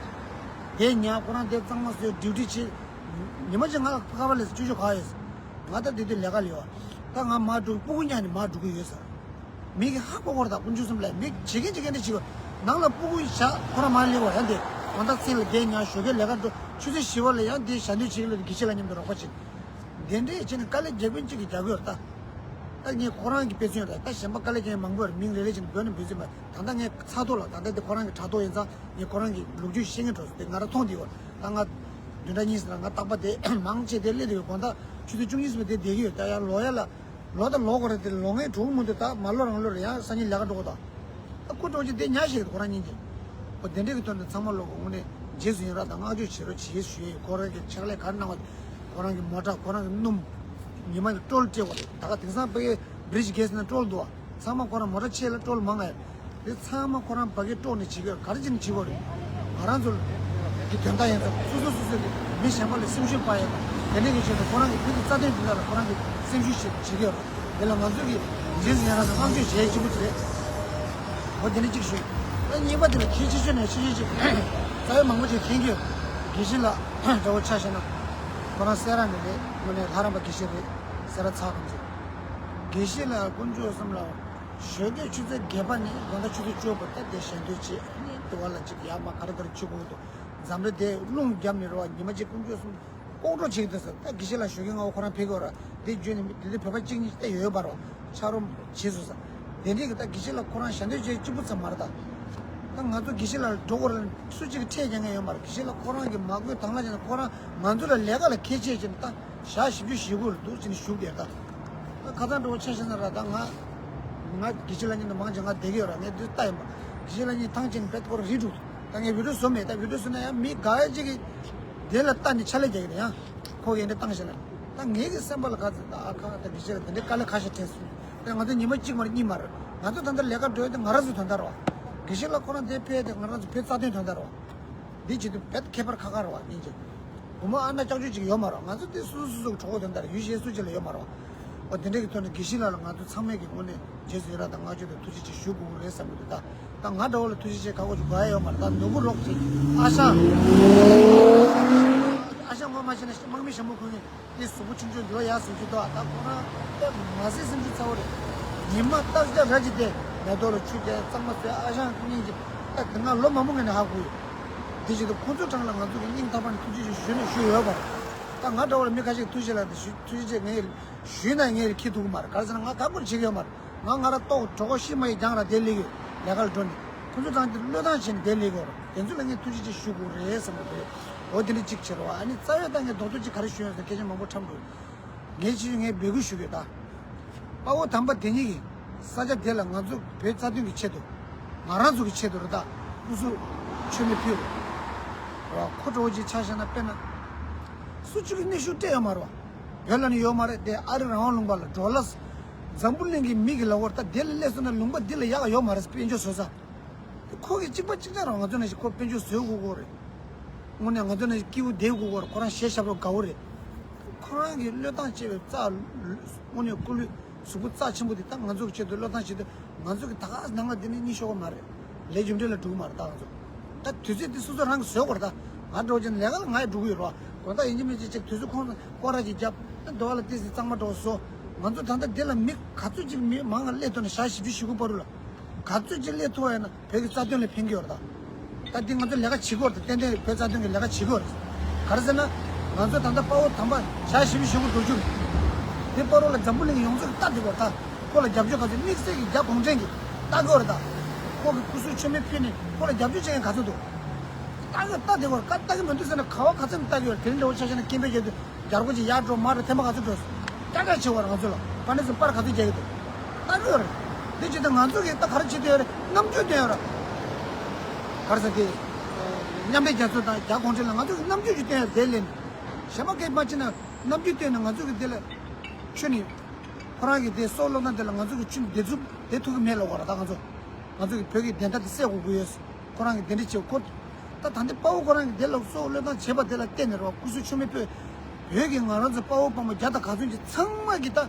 དེ་ཉལ་ཁོ་རང་དེ་གཙང་མ་བཟོས་ཌིའུ་ཊི་བྱེད། ཉི་མ་གཅིག་ང་ལ་ཁ་པར་ལས་བཅུ་ཤོག་ག་ཡོད། ང་ད་དེ་དུས་ལས་ཀ་ལས་བ། ད་ང་མར་འགྲོ་སྤུ་གུ་ཉར་ནས་མར་འགྲོ་གི་ཡོད་ཟེར། མི་གི་ཧ་གོ་གོ་ར་ད་དཀོན་མཆོག་གསུམ་ལས་མི་བྱེད་མཁན་བྱེད་མཁན་དེ་བྱེད་གོ། ནང་ལ་སྤུ་གུ་བཞག་ཁོ་རང་མར་སླེབས་བ་ཡང་དེ། ང་ད་མཚན་ལ་དེ་ཉར་ཞོགས་ཀས་ལས་ཀ་འགྲོ་ཆུ་ཚོད་བཞི་པ་ལ་ཡང་དེ་ཞལ་འདོན་བྱེད་ཀྱི་ལོ་དགེ་བཤེས་ལ་མཉམ་དུ་རོགས་པ་བྱེད། དེ་འདྲས་བྱས་ནས་དཀའ་ལས་རྒྱག་མཁན་གཅིག་གིས་རྒྱག་གི་ཡོད་རེད་ད། ད་ངས་ཁོ་རང་གི་དཔེ་མཚོན་རེད་ད། གཞན་པ་དཀའ་ལས་རྒྱག་མཁན་མང་པོ་ཡོད་རེད། མིང་རེ་རེ་བྱས་ནས་འབོད་ནས་འབོད་རྩིས་མ། ད་ལྟ་ངས་ཚ་ཐོག་ལ་ད་ལྟ་དེ་ཁོ་རང་གི་དྲ་ཐོག་ཡིན་ཙང་ངས་ཁོ་རང་གི་ལོ་རྒྱུས་ཤེས་མཁན་འགྲོ་སོང་དེ་ང་རང་མཐོང་བསྡད་ཡོད། ད་ང་མདུན་ བདུན་ཕྲག་གཉིས་ཟིན་ན་ང་རྟག་པར་དེ་མང་ཆེ་དེ་སླེབས་དེ་དགོང་དག་ཆུ་ཚོད་བཅུ་གཉིས་ཟིན་པ་དེ་བསྡད་ཀྱི་ཡོད། ད་ཡང་ལོ་ཡ་ལ་ལོ་དང་ལོ་གོ་རེ་དེ་ལོ་ངའི་གྲོགས་མོ་དེ་ད་མ་ལོ་རང་ལོ་རེ་ཡང་སང་ཉིན་ལས་ཀ་འགྲོ་གོ་ད། ད་ཁོ་འགྲོ་ཅི་དེ་ཉག་ཞིག་རེད་ཁོ་རང་གཉིས་ཀྱི། ཨོ་དེ་འདྲས་ཀྱི་ཐོག་ནས་ཚང་མ་ལོ་གོ་དངོས་གནས་རྗེས་སུ་ཡི་རང་དང་བསྔགས་བརྗོད་བྱེད་རོགས་བྱེད་ཞུ་ཡས་ཡོད། ཁོ་རང་གི་ཕྱག་ལས་ག་རེ་གནང་བ་དེ་ཁོ་རང་གི་མོ་ཊ་ཁོ་རང་གི་སྣུམ་ཉི་མ་ནས་ཊོལ་སྤྲད་པ་རེད། ད་ག་དེང་སང་ཕ་གི་བྲི་ཇི་གེ་སི་ནང་ཊོལ་འདུག་བ། ཚང་མ་ཁོ་རང་མོ་ཊ་ཆེ་ལ་ཊོལ་མང་ང་ཡོད། དེ་ཚང་མ་ཁོ་རང་ཕ་གི་ཊོལ་ནས་བྱེད་ཀྱི་ཡོད། ག་རེ་བྱས་ནས་བྱེད་ཀྱི་ཡོད་རེད། ང་རང་ཚོ་གི་དོན་དག་ཡིན་ཙང་སོ་སོ་སོ་སོ་གི་མི་གཞན་པ་ལ་སེམས་ཤུགས་སྤར་ཡོད་པ། དེ་འདྲ་གི་ཆེད་དུ་ཁོ་རང་གི་བོད་ཀྱི་རྩ་དོན་དོན་དག་ལ་ཁོ་རང་གི་སེམས་ཤུགས་བྱེད་བྱེད་ཀྱི་ཡོད་རེད། དེ་ལ་ང་ཚོ་གི་རྗེས་སུ་ཡི་རང་དང་བསྔགས་བརྗོད་བྱེད་ཡས་གཅིག་པུ་དེ་རེད། འོ་དེ་ནས་གཅིག་ཞུ། ཨ་གཉིས་པ་དེ་ལ་གལ་ཆེ་ཤོས་ནས་ཆེ་ཤོས་གཅིག་རྩ་བའི་མང་པོ་ཅིག་མཁྱེན་གྱི་ཡོད། དགེ་བཤེས་ལགས་འདྲ་བོ་ཆ་བཞག་ན། ཁོ་རང་སེ་ར་ནས་རེད། དངོས་གནས་ལྷ་རམས་པ་དགེ་བཤེས་རེད། སེ་ར་ཚ་ཁམས་ཚོ། དགེ་བཤེས་ལགས་དཀོན་མཆོག་གསུམ་ལ། ཞོགས་ཀས་ཆུ་ཚོད་བརྒྱད་པ་ནས་དགོང་དག་ཆུ་ཚོད་བཅུ་པ་ད་དེ་ཞལ་འདོན་བྱེད། ཨ་ནི་དེ་བ་ལ་ཅིག་ཡར་མར་ག་རེ་ག་རེ་བྱེད་དགོས་འདུག་འཛམ་རེ་དེ་རླུང་བརྒྱབ་ནས་རེད་བ། ཉི་མ་གཅིག་དཀོན་མཆོག་གསུམ་ལྐོག་གྲོགས་བྱེད་ཀྱི་འདུག་ཟེར། ད་དགེ་བཤེས་ལགས་ཞོགས་ཀས་སྔ་པོ་ཁོ་རང་ཕེབས་ཀྱི་ཡོད་ར། དེ་བརྗོད་ནས་དེ་དུས་བོད་པ་གཅིག་གཉིས་ད་ཡོད་ཡོད་པ་ར། ཕྱག་རོགས་བྱེད་སོང་ཟེར། དེ་འདྲས་ཀྱི་ད་དགེ་བཤེས་ལགས་ཁོ་རང་ཞལ་འདོན་བྱེད་གཅིག་པུ་ཙམ་མ་རེད་ད། ད་ང་ཚོ་དགེ་བཤེས་ལགས་འགྲོ་དགོས་རེད་སུ་གཅིག་གིས་ཁྲལ་རྒྱག་མཁན་ཡོད་མ་རེད། དགེ་བཤེས་ལགས་ཁོ་རང་གི་མ་བསྐོས་དང་བླངས་བྱས་ནས་ཁོ་རང་ང་ཚོ་ལ་ལས་ཀ་ལ་ཁས་འཆེ་བྱས་ནས་ད། ཞག་བཞི་བཅུ་ཞེ་དགུ་ལ་འདུག་ཅེས་ནས་བཞུགས་བསྡད་ད། ད་ཁ་སང་འགྲོ་བ་ཆ་བཞག་ན་ར་ད་ང་། ང་དགེ་བཤེས་ལགས་གཉིས་ནས་མང་ཆེ་ང་བསྡད་ཀྱི་ཡོད་ར། ངས་འདི་ལྟ་ཡིན་པ། དགེ་བཤེས་ལགས་གཉིས་ཐང་ཆད་ནས་བེད་ཁོ་ར་རིལ་འགྲོ། ད་ངས་བི་ཌིའོ་བཟོ་མེད། ད་བི་ཌིའོ་བཟོ་ན་ཡང་མི་ག་ཡ་ཅིག་གིས་དེ་ལ་ལྟ་ནས་ཕྱག་ལས་རྒྱག་གི་རེད་ཡང་། ཁོ་གིས་འདི་བཏང་ཤག་ལ། ད་ངའི་གི་སེམས་པ་ལ་ག་ཚོད་ད་ཨ་ཁ་ད་དགེ་བཤེས་ལགས་དེ་འདྲའི་དཀའ་ལས་ཁག་ཤག་དྲན་སོང་། ད་ང་ཚོ་ཉི་མ་གཅིག་མ་རེད་གཉིས་མ་རེད། ང་ཚོ་ད་ལྟ་ལས་ཀ་འགྲོ་ཡ་དེ་ང་རང་ཚོའི་དོན་དག་རེད་བ། དགེ་བཤེས་ལགས་ཁོ་རང་དེ་ཕེབས་དེ་ང་རང་ཚོ་བོད་རྩ་དོན་དོན་དག་རེད་བ། འདི་བྱེད་དུས་བེད་ཁྱད་པར་ཁ་ཁ་རེད་བ་སྙིང་རྗེ། བུ་མོ་ཨ་ན་ལྕགས་ཀྱུ་ཅིག་ཡོད་མ་རེད། ང་ཚོ་དེ་སོ་སོ་སོ་སོ་གི་གྲོགས་པོ་དོན་དག་རེད། ཡུལ་གཞན་སུ་གཅིག་ལ་ཡོད་མ་རེད་བ། ཨོ་དེ་འདྲ་གི་ཐོག་ནས་དགེ་བཤེས་ལགས་ལ་ང་ཚོ་ཚང་མས་ཀྱི་ངོས་ནས་རྗེས་སུ་ཡི་རང་དང་བསྔགས་བརྗོད་དང་ཐུགས་རྗེ་ཆེ་ཞུ་དགོས་ཀྱི་རེད་བསམ་གྱི་འདུག་ད་ད་ང་འདྲ་བོ་ལ་ཐུགས་རྗེ་ཆེ་ག་གོ་ཅིག་དགོས་ཡ་ཡོད་མ་རེད། ད་ནོར་བུ་རོགས་ཅིག་ཨ་ཞང་ཨ་ཞང་ངོ་མ་ཤེས་ན་དམག་མི་ཞྭ་མོ་ཁོང་གིས། དེ་གཟུགས་པོ་ཆུང་ཆུང་འདི་བ་ཡག་བཟོ་རྒྱུ་དོ། ད་ཁོ་རང་དཔེ་མ་ཟད་སེམས་ཤུགས་ཚ་བོ་རེད། ཉི་མ་རྟག་ཅག་ར་ཅིག་དེ་མེ་ཏོག་ལ་ཆུ་རྒྱག་གཙང་མ་བཟོས། ཨ་ཞང་སྙིང་རྗེ། ད་དེ་སྔ་ལོ་མང་པོ་ངས་ནས་ཧ་གོ་ཡོད། དེ་བཞིན་དུ་ཁོ་ཚོའི་གྲངས་ལ་ང་ཚོ་གི་སྙིང་ཐག་པ་ནས་ཐུགས་རྗེ་ཆེ་ཞུ་ནས་ཞུ་ཡོད་པ་རེད། ད་ང་འདྲ་བོ་ལ་མི་ཁ་ཤས་ཐུགས་རྗེ་ལ་དེ་ཞུ་ཐུགས་རྗེ་ཆེ་ངས་ཞུས་ན་ངས་ཁྱི་ཐུག་གི་མ་རེད། ག་རེ་ཟེར་ན་ང་ཁག་པོ་བྱེད་ཀྱི་ཡོད་མ་རེད། ང་ང་ར་ལྟོགས་གྲོད་ཁོག་ཤི་མ་ཡི་རྒྱང་ར་དེ་ལས་ཀྱི་ལས་ཀ་ལ་འགྲོ་ནས་ཁོ་ཚོ་ཚང་དེ་བློས་བཏང་བྱས་ནས་དེ་ལས་ཀྱི་ཡོད་རེད། དེ་ཚོ་ལ་ངས་ཐུགས་རྗེ་ཆེ་ཞུ་དགོས་རེད་བསམ་གྱི་འདུག་འོ་དེ་འདྲ་གཅིག་བྱེད་རོགས། ཨ་ནི་རྩ་བའི་ད་ངས་རྡོག་རྡོག་གཅིག་ག་རེ་ཞུ་ཡོང་ཟེར་སྐད་ཆ་མང་པོ་འཁྲབ་འགྲོ། ངས་ཕྱི་ངས་འབོད་སྐུལ་ཞུ་གི་ད། དཔའ་བོ་དམ་པ་དེ་ཉིད་ཀྱིས་ས་ཆ་དེ་ལ་ང་ཚོ་བོད་རྩ་དོན་གྱི་ཆེད་དུ། ང་རང་ཚོ་གི་ཆེད་དུ་རེད་ད། སྐུ་གཟུགས་མཆོད་མེ་ཕུལ་རོགས། ཁོ་འདྲ་བོ་ཅིག་ཆ་བཞག་ན་དཔེར་ན། སུ་གཅིག་གིས་གནོན་ཤུགས་སྤྲད་ཡོད་མ་རེད་བ། བོད་ལ་ནི་ཡོད་མ་རེད་དེ། ཨ་རི་རང་དབང་ལུང་པ་ལ་འགྲོ་ལ། འཛམ་བུ་གླིང་གི་མི་གི་ལ་བོར་ད་དེ་ལ་སླེབས་སོང་ན་ལུང་པ་འདི་ལ་ཡག་ཡོད་མ་རེད། དཔལ་འབྱོར་བཟོ་ས། ཁོ་གི་གཅིག་པ་གཅིག་རྐྱང་རང་ང་ཚོ་ནང་བཞིན་ཁོ་དཔལ་འབྱོར་བཟོས་དགོས་ཀྱི་རེད། དངོས་གནས་ང་ཚོ་ནང་བཞིན་སྐྱིད་པོ་བསྡད་དགོས་ཀྱི་རེད། ཁོ་རང་གཞས་ཞབས་བྲོ་དགའ་བོ་རེད། ཁོ་རང་གི་བློས་བཏང་བྱས་པའི་རྩ། དངོས་གནས་སྐུ་ལུས་གཟུགས་པོ་རྩ་ཆེན་པོ་དེ་ད་ང་ཚོ་གི་ཆེད་དུ་བློས་བཏང་བྱེད་དུས་ང་ཚོ་གི་ད་ག་ནང་ལ་དེ་ནི་གཉིད་ཤོར་གི་མ་རེད། ལས་རྒྱུ་འབྲས་ལ་འགྲོ་གི་མ་རེད་ད་ང་ཚོ། ད་དུས་ཚོད་དེ་སོ་སོ་རང་གིས་བཟོ་དགོས་རེད་ད། ང་འདྲ་བོ་ཅིག་ལས་ཀ་ལ་ང་ཡི་འགྲོ་གི་ཡོད་རེད་བ། དགོང་དག་ཡིན་གཅིག་མིན་གཅིག་ཅིག་དུས་ཚོད་ཁོང་སྐོར་ར་ཅིག་བརྒྱབ། ད་འདི་བ་ལ་ཏོག་ཙམ་གཙང་མ་འདྲ་བོ་བཟོ། ང་ཚོ་ད་ལྟ་འདི་ལ་མི་ག་ཚོད་ཅིག་མི་མང་ང་སླེབས་ཐུབ་ན་ཞག་བཞི་བཅུ་ཞེ་དགུ་བར་དུ་ལ། ག་ཚོད་ཅིག་སླེབས་ཐུབ་པ་ཡིན་ན། བོད་ཀྱི་རྩ་དོན་ལ་ཕན་གྱི་ཡོད་རེད་ད། ད་འདི་ང་ཚོ་ལས་ཀ་བྱེད་ཀྱི་ཡོད་རེད། ཏན་ཏན་བོད་རྩ་དོན་གྱི་ལས་ཀ་བྱེད་ཀྱི་ཡོད་རེད། ག་རེ་ཟེར་ན། ང་ཚོ་ད་ལྟ་དཔའ་བོ་དམ་པ་ཞག་བཞི་བཅུ་ཞེ་དགུ་འགྲོ་རྒྱུ་རེད། དེ་བར་དུ་ལ་འཛམ་བུ་གླིང་གི་ཡོངས་རྫོགས་ཀྱིས་ལྟ་བསྡད་ཀྱི་ཡོད་རེད་ད། ཁོ་ལ་རྒྱབ་སྐྱོར་ག་ཚོད། དམིགས་བསལ་གྱི་རྒྱ་གུང་ཁྲན་གྱིས་ལྟ་གི་ཡོད་རེད་ད། ཁོ་གི་སྐུ་གཟུགས་མཆོད་མེ་ཕུལ་ནས་ཁོ་ལ་རྒྱབ་སྐྱོར་བྱེད་མཁན་ག་ཚོད་འདུག་ལྟ་གི་ལྟ་བསྡད་ཀྱི་ཡོད་རེད། ལྟ་གི་མི་འདུག་ཟེར་ན་ག་བ་ག་ཚོད་ནས་ལྟ་གི་ཡོད་རེད། དེ་རིང་འདྲ་བོ་ཆ་བཞག་ན་སྐྱེ་འཕེལ་རྒྱས་དུས་རྒྱ་རྒོ་ཅིག་ཡར་འགྲོ་མར་འགྲོ་ཐེངས་མ་ག་ཚོད་འགྲོ། ཀྱག་ཀྱག་བྱེད་པ་རེད། ང་ཚོ་ལ་ཕར་ནས་ཚུར་པར་ག་ཚོད་རྒྱག་གི་འདུག་ལྟ་གི་ཡོད་རེད། འདི་བྱེད་དུས་ང་ཚོ་གིས་ད་ག་རེ་བྱེད་དུ་ཡོད་རེད། རྣམ་འགྱུར་སྟོན་ཡོད་རེད། ག་རེ་ཟེར་དེ། མཉམ་འབྲེལ་རྒྱལ་ཚོགས་དང་རྒྱ་གུང་ཁྲན་ལ་ང་ཚོ་གིས་རྣམ་འགྱུར་ཅིག་སྟོན་ཡོད་རེད། དེ་ལས་ནས། གཞན་པ་སྐད་མ་ཕྱིན་ན་རྣམ་འགྱུར་སྟོན་ནས་ང་ཚོ་གིས་དེ་ལ་ཆུ་ནི། ཁོ་རང་གི་དེ་སྲོག་བློས་བཏང་དེ་ལ་ང་ཚོ་གི་ཆུ་ནི་བདེ་ཚུབ་བདེ་ཐུབ་ཀྱི་མེད་ལབ་དགོས་རེད་ད་ང་ཚོ། ང་ཚོ་གི་བོད་ཀྱི་བདེན་མཐའ་དེ་གསལ་དགོས་ཀྱི་ཡོད། ཁོ་རང་གི་དེ་འདྲ་བྱེད་ཁོ། ད་ད་ལྟའི་དཔའ་བོ་ཁོ་རང་གི་དེ་ལ་སྲོག་བློས་བཏང་བྱས་པ་དེ་ལ་བརྟེན་ནས་རེད་བ། སྐུ་གཟུགས་མཆོད་མེ་ཕུལ། བོད་ཀྱི་ང་རང་ཚོ་དཔའ་བོ་དཔའ་མོ་བརྒྱ་དང་ག་ཚོད་ཅིག་ཚང་མ་གི་ད།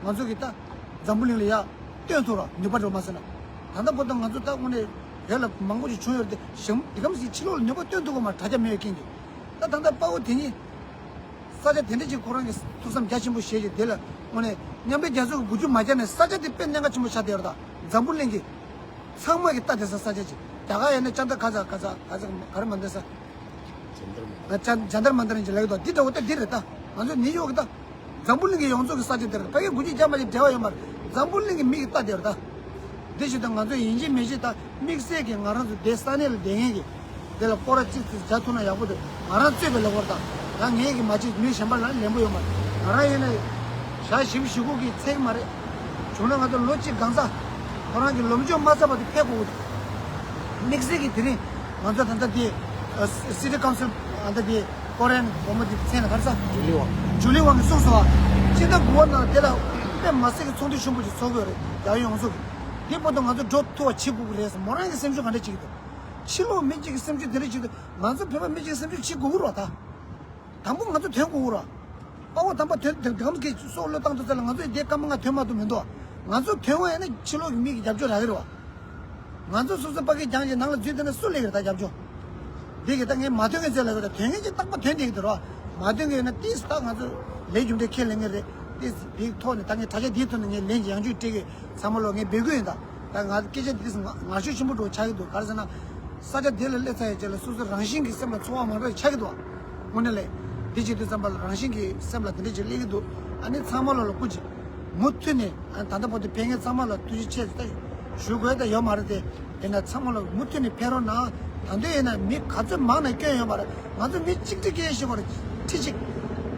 ང་ཚོ་གི་ད། འཛམ་བུ་གླིང་ལ་ཡ། སྟོན་ཐུབ་ར་ནུས་པ་འགྲོ་མ་ཟེར་ན། ད་ལྟ་བར་དུ་ང་ཚོ་ད་དངོས་གནས་བོད་ལ་མང་པོ་ཞིག་བྱུང་ཡོད་རེད་དེ་གཞན་འདི་གམ་ཞིག་ཕྱི་ལོགས་ལ་ནུས་པ་སྟོན་ཐུབ་ཀྱི་མ་རེད། དྲ་རྒྱ་མེད་པའི་རྐྱེན་གྱིས། ད་ད་ལྟ་དཔའ་བོ་དེ་ཉིད། ས་ཆ་དེ་འདྲ་ཅིག་ཁོ་རང་གིས་ཐུགས་བསམ་རྒྱ་ཆེན་པོ་བཞེས་ཀྱི་དེ་ལ་དངོས་གནས་མཉམ་འབྲེལ་རྒྱལ་ཚོགས་ཀྱི་འགུལ་སྐྱོད་མ་བརྒྱབ་ནས་ས་ཆ་དེ་དཔེ་གནད་འགག་ཆེན་པོ་ཆགས་བསྡད་ཡོད་རེད་ད། འཛམ་བུ་གླིང་གི་ཚང་མ་གི་ལྟ་བསྡད་ས་ས་ཆ་ཅིག་རྒྱ་གར་ཡིན་ན་ཅན་ད་ག་ས་ག་ས་ག་ས་ག་རེ་མ་འདས་ས། ཇན་ཏར་མན་ཨ་ཅན་ཇན་ཏར་མན་ཏར་ཡིན་ཅིག་ལབ་ཀྱི་འདུག་འདི་འདྲ་བོ་ད་འདི་རེད་ད། ང་ཚོ་ནིའུ་ཡོག་གི་ད། འཛམ་བུ་གླིང་གི་ཡོངས་རྫོགས་ཀྱི་ས་ཆ་དེ་རེད། ཕ་གིར་འགུལ་སྐྱོད་རྒྱག་མ་བྱེད་འབྲེལ་བ་ཡོད་མ་རེད། འཛམ་བུ་གླིང་གི་མི་གི་ལྟ་བསྡད་རེད་ད། འདི་བྱེད་དུས་ང་ཚོ་ཡིན་གཅིག་མིན་གཅིག་ད་དམིགས་བསལ་གྱི་ང་རང་ཚོ་དེ་ས་གནས་ལ་བསྡད་མཁན་གྱི། དེ་ལ་སྐོར་ར་གཅིག་ཙམ་བྱ་ཐུབ་ན་ཡག་པོ་འདུག་ང་རང་གཙོས་པའི་ལ་བོར་ད། ད་ངས་ཀྱི་མ་བྱེད་མི་གཞན་པ་ལ་ལེན་པོ་ཡོད་མ་རེད། ང་རང་ཡིན་ན་ཞག་བཞི་བཅུ་ཞེ་དགུ་གི་ཚད་མ་རེད། བྱུང་ན་ང་ཚོ་ལོ་གཅིག་གང་ཚ་ཁོ་རང་གི་ལོ་མཆོད་མ་ཚར་བར་དུ་ཕེབས་དགོས་ཀྱི་འདུག་དམིགས་བསལ་གྱི་དེ་རིང་ང་ཚོ་ད་ལྟ་དེ་སི་ཊི་ཀའུན་སིལ་ཨ་ད་དེ་ཀོ་རེན་སྒོར་མོ་དེ་མཚན་ལ་ག་རེ་ཟ། ཇུ་ལི་ཝང་། ཇུ་ལི་ཝང་གིས་གསུངས་སོང་བ། སྤྱི་ཟླ་དགུ་པ་ནང་དེ་ལ་དཔེ་མ་སྲིད་ཀྱི་ཚོགས་འདུ་ཆེན་པོ་ཞིག་ཚོགས་དགོས་རེད། རྒྱ་ཡོངས་རྫོགས་ཀྱི་དེ་བར་དུ་ང་ཚོ་འགྲོ་ཐུབ་པ་བྱེད་དགོས་ཀྱི་རེད་ཟེར། མོ་རང་གི་སེམས་ཤུགས་ག་འདྲ་བྱེད་ཀྱི་འདུག་ཕྱི་ལོགས་མི་གཅིག་གི་སེམས་ཤུགས་དེ་འདྲ་བྱེད་ཀྱི་འདུག་ང་ཚོ་བོད་པ་མི་གཅིག་གི་སེམས་ཤུགས་བྱེད་དགོས་ཀྱི་རེད་བ་ད། དང་པོ་ང་ཚོ་ཐོན་དགོས་ར། དཔའ་བོ་དམ་པ་ཐོན་དེ་གམ་གྱི་སྲོག་བློས་བཏང་དུ་ཚར་ལ་ང་ཚོ་དེ་སྐར་མ་ལྔ་ཐོན་མ་ཐུབ་མི་འདུག་ང་ཚོ་ཐོན་བ་ཡིན་ན་ཕྱི་ལོགས་ཀྱི་མི་གི་རྒྱབ་སྐྱོར་རག་གི་རེད་བ། ང་ཚོ་སོ་སོ་པ་སྐད་རྐྱང་ཅིག་ནང་ལ་འཛུལ་བསྡད་ན་སུ་སླེབས་ཀྱི་རེད་ད་རྒྱབ་སྐྱོར། འདི་གི་ད་ངས་མ་ཐོན་མཁན་ཚོ་ལ་གི་ད་ཐོན་མཁན་ཅིག་རྟག་པར་ཐོན་བསྡད་ཀྱི་འདུག་ར། མ་ཐོན་མཁན་ཡོད་ན་ཏིས་ད་ང་ཚོ་ལས་རྒྱུ་འབྲས་ཁས་ལེན་གྱི་རེད། ཏིས་འདིའི་ཐོག་ནས་ད་ངས་དྲ་རྒྱ་འདིའི་ཐོག་ནས་ངས་ལན་ཅིག་ཡང་བསྐྱར་སྤྲད་ཀྱི། ཚང་མ་ལོ་ངས་འབོད་སྐུལ་ཡིན་ད། ད་ང་སྐད་ཆ་འདི་ང་ངར་ཤུགས་ཆེན་པོ་འགྲོ་ཆགས་ཀྱི་འདུག་ག་རེ་ཟེར་ན། ས་ཆ་དེ་ལ་སླེབས་ཚར་ཡོད་ཅེས་ལ་སོ་སོ་རང་བཞིན་གྱི་སེམས་ལ་ཚོར་བ་མང་དྲགས་ཆགས་ཀྱི་འདུག་དངོས་གནས་ལས། འདི་བྱེད་དུས་ཙམ་པ་ལ་རང་བཞིན་གྱི་སེམས་ལ་དེ་འདྲ་ཅིག་སླེབས་ཀྱི་འདུག་ཨ་ནི་ཚང་མ་ལོ་ལ་སྐུ་མཁྱེན། མུ་མཐུད་ནས་ཨ་ད་ལྟ་བར་དུ་ཕེབས་མཁན་ཚང་མ་ལ་ཐུགས་རྗེ་ཆེ་ད་ཞུ་དགོས་ད་ཡོད་མ་རེད་དེ། ཡིན་ན་ཚང་མ་ལ་མུ་མཐུད་ནས་ཕེབས་རོགས་གནང་། ད་དུང་ཡིན་ན་མི་ག་ཚོད་མང་ན་སྐྱོན་ཡོད་མ་རེད། ང་ཚོ་མི་གཅིག་ཁྲི་སྐྱེལ་ཞིག་བར་ཁྲི་གཅིག་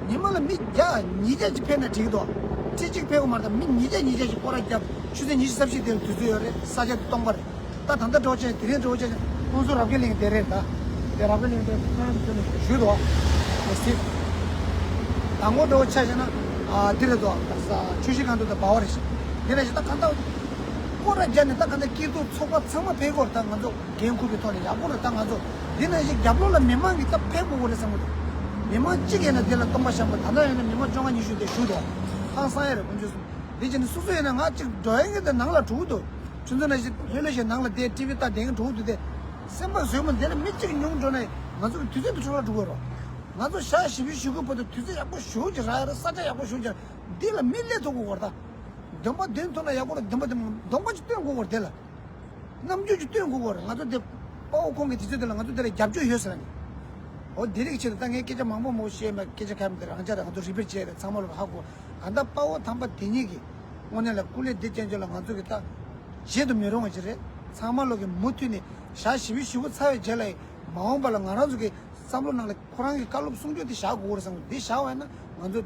ཉི་མ་ལ་མི་བརྒྱ་ཉིས་བརྒྱ་ཅིག་ཕེབས་ན་འགྲིག་གི་འདུག་ཁྲི་གཅིག་ཕེབས་དགོས་མ་རེད་ད། མི་ཉིས་བརྒྱ་ཉིས་བརྒྱ་ཅིག་སྐོར་ར་བརྒྱབ། ཆུ་ཚོད་ཉི་ཤུ་རྩ་བཞི་དེར་དུས་ཚོད་ཡོད་རེད། ས་ཆ་དེ་སྟོང་པ་རེད། ད་ད་ལྟ་འགྲོ་བྱས་དེ་རིང་འགྲོ་བྱས་ཀུང་སུ་རབ་རྒྱས་གླིང་དེ་རེད་ད། དེ་རབ་རྒྱས་གླིང་དེ་ཕན་ཚུན་ཞུས་འདུག་ཨེ་སི། དང་པོ་འགྲོ་ཆ་བཞག་ན་ཨ་འདི་རེད་འདུག་ཆུ་བཞི་སྒང་དྲུག་དང་སྦ་བ་རེད་ཤག་འདི་རེད་ཤག་ད་གང་ལྟར་སྐོར་ར་བརྒྱབ་ནས་ད་གང་ལྟར་སྐྱིད་སྡུག་ཚོགས་པ་ཚང་མ་ཕེབས་སྐོར་ད་ང་ཚོ་འགན་འཁུར་བའི་ཐོག་ནས་ཡག་པོ་རེད། ད་ང་ཚོ་འདི་ནང་བཞིན་རྒྱབ་ལོགས་ལ་མི་མང་གིས་ད་ཕེབས་དགོས་ཀྱི་རེད་བསམ་གྱི་འདུག་མི་མང་གཅིག་ཡིན་ན་འདི་ལ་སྟོང་པ་བཤམས་པ་ད་ལྟ་ཡིན་ན་མི་མང་བཅོ་ལྔ་ཉི་ཤུ་དེ་བཞུགས་འདུག་ཧང་སང་ཡ་རེད་དཀོན་མཆོག་གསུམ། འདི་བྱས་ནས་སོ་སོ་ཡིན་ན་ང་གཅིག་འགྲོ་ཡིན་གྱི་འདི་ནང་ལ་འགྲོ་གི་འདུག་ཁྱོད་ཚོ་ནང་བཞིན་ལྷོད་ལྷོད་བྱས་ནང་ལ་བསྡད་ཊི་ཝི་ལྟ་བསྡད་མཁན་འགྲོ་གི་འདུག་སྟེ། སེམས་པ་བཟོད་མ་འདི་ལ་མི་གཅིག་ཉུང་འགྲོ་ན་ང་ཚོ་གི་དུས་ཚོད་འདི་འཕྲོ་བརླག་འགྲོ་གི་རེད། ང་ཚོ་ཞག་བཞི་བཅུ་ཞེ་དགུ་བར་དུ་དུས་ཚོད་ཡག་པོ་ཞེ་པོ་ཅིག་རག་ཡ་རེད། ས་ཆ་ཡག་པོ་ཞེ་པོ་ཅིག་རག་འདི་ལ་མི་སླེབས་ཐུབ་དགོས་ཀྱི་རེད་ད། འདོན་པ་འདོན་ཐུབ་ན་ཡག་པོ་རེད། འདོན་པ་འདོན་གདོང་པ་ཅིག་སྟོན་དགོས་ཀྱི་རེད་འདི་ལ། རྣམ་འགྱུར་ཅིག་སྟོན་དགོས་ཀྱི་རེད། ང་ཚོ་འདི་དཔའ་བོ་ཁོང་གི་དུས་ཚོད་འདི་ལ་ང་ཚོ་འདི་ལ་རྒྱབ་སྐྱོར་ཡོད་ཟེར་ནས། འོ་འདི་རིགས་ཆེད་དུ་ད་ངས་སྐད་ཆ་མང་པོ་མང་པོ་བཤད་མེད། སྐད་ཆ་ཁ་མི་འདི་རང་ཅག་རེད། ང་ཚོ་རི་པེར་བྱས་རེད། ཚང་མ་ལོ་ཧ་གོ་ག་ད་དཔའ་བོ་དམ་པ་དེ་ཉིད་ཀྱིས་དངོས་གནས་ལ་སྐུ་ལས་འདི་ཅན་ཅན་ལ་ང་ཚོ་གི་ད་བརྗེད་དུ་མི་རུང་བ་ཅིག་རེད། ཚང་མ་ལོ་གི་མུ་མཐུད་ནས་ཞག་བཞི་བཅུ་ཞེ་དགུ་ཚར་བའི་རྗེས་ལ་མ་འོངས་པ་ལ་ང་རང་ཚོ་གི་བསམ་བློ་ནང་ལ་ཁོ་རང་གི་བཀའ་སློབ་གསུང་ཆོས་དེ་བཞག་དགོས་རེད་བསམ་གི་འདི་བཞག་པ་ཡིན་ན་ང་ཚོ་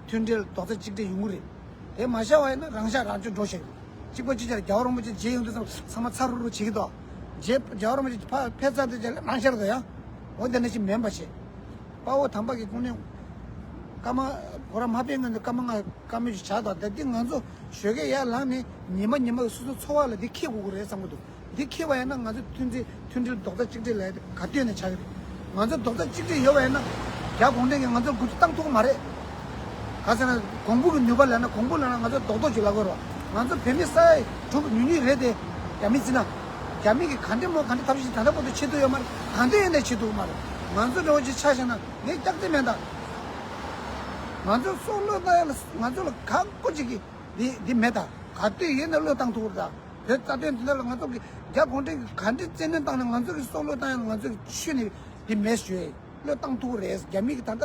མཐུན་སྒྲིལ་རྡོག་རྩ་གཅིག་སྒྲིལ་ཡོང་གི་རེད། དེ་མ་བཞག་པ་ཡིན་ན་རང་ཤག་རང་སྐྱོན་འགྲོ་ཤག་རེད། གཅིག་པ་གཅིག་རྐྱང་རྒྱལ་བ་རིན་པོ་ཆེ་རྗེས་ཡོང་དུས་ཙམ་ཚང་མ་ཚ་རུག་རུག་བྱེད་ཀྱི་འདུག་རྗེས་རྒྱལ་བ་རིན་པོ་ཆེ་ཕ་ཕེབས་ཚར་དུས་རྗེས་ལ་རང་ཤག་རེད་ཡང་། འོ་དེ་ནང་བཞིན་མིན་པ་བྱེད། དཔའ་བོ་དམ་པ་གི་སྐུ་ནས་བཀའ་མ་ཁོ་རང་མ་ཕེབས་སྔོན་དུ་བཀའ་མ་ང་བཀའ་མོལ་ཞིག་བྱ་དང་། ད་འདི་ང་ཚོ་ཞོགས་ཀས་ཡར་ལངས་ནས་ཉི་མ་ཉི་མ་གི་སོ་སོ་འཚོ་བ་ལ་འདི་འཁྱེར་དགོས་ཀྱི་རེད་བསམ་གྱི་འདུག་འདི་འཁྱེར་བ་ཡིན་ན་ང་ཚོ་མཐུན་སྒྲིལ་མཐུན་སྒྲིལ་རྡོག་རྩ་གཅིག་སྒྲིལ་ལ་ག་དུས་ནས་ཆགས་ཀྱི་རེད། ང་ཚོ་རྡོག་རྩ་གཅིག་སྒྲིལ་ཡོད་པ་ཡིན་ན་རྒྱ་གུང་ཁྲན་གྱིས་ང་ཚོར་འགུལ་སྐྱོད་བཏང་ཐུབ་ཀྱི་མ་རེད། ག་ཟེར་ན་གོང་བུ་གི་ནུས་པ་ལབ་ན་གོང་བུ་ལབ་ན་ང་ཚོ་རྡོག་རྡོག་ཅིག་ལབ་དགོས་རེད་བ། ང་ཚོ་བོད་མི་ས་ཡ་དྲུག་ཉུང་ཉུང་རེད་དེ། རྒྱ་མི་བརྩིས་ན། རྒྱ་མི་གིས་ག་འདྲ་མོ་ག་འདྲ་ཐབས་ཤེས་ད་ལྟ་བར་དུ་བྱེད་ཐུབ་ཡོད་མ་རེད། གང་འདྲ་ཡིན་ནའི་བྱེད་ཐུབ་ཀྱི་མ་རེད། ང་ཚོ་འདྲ་བོ་ཅིག་ཆ་བཞག་ན་ངས་སྐྱག་རྫུན་མེད་ད། ང་ཚོ་སྲོག་བློས་བཏང་ཡ་ལ་ང་ཚོ་ལ་ཁག་པོ་ཅིག་གིས་འདི་འདི་མེད་ད། ག་དུས་ཡིན་ན་བློས་བཏང་ཐུབ་རེད་ད། བོད་རྩ་དོན་འདི་འདྲ་ལ་ང་ཚོ་གི་རྒྱ་གུང་ཁྲན་གྱིས་ག་འདྲ་བཙན་གནོན་བཏང་ན་ང་ཚོ་གི་སྲོག་བློས་བཏང་ཡ་ལ་ང་ཚོ་གི་ཆོས་ནི་འདི་མེད་ཞུ་ཡ་ཡིན། བློས་བཏང་ཐུབ་རེད། རྒྱ་མི་གིས་ད་ལྟ་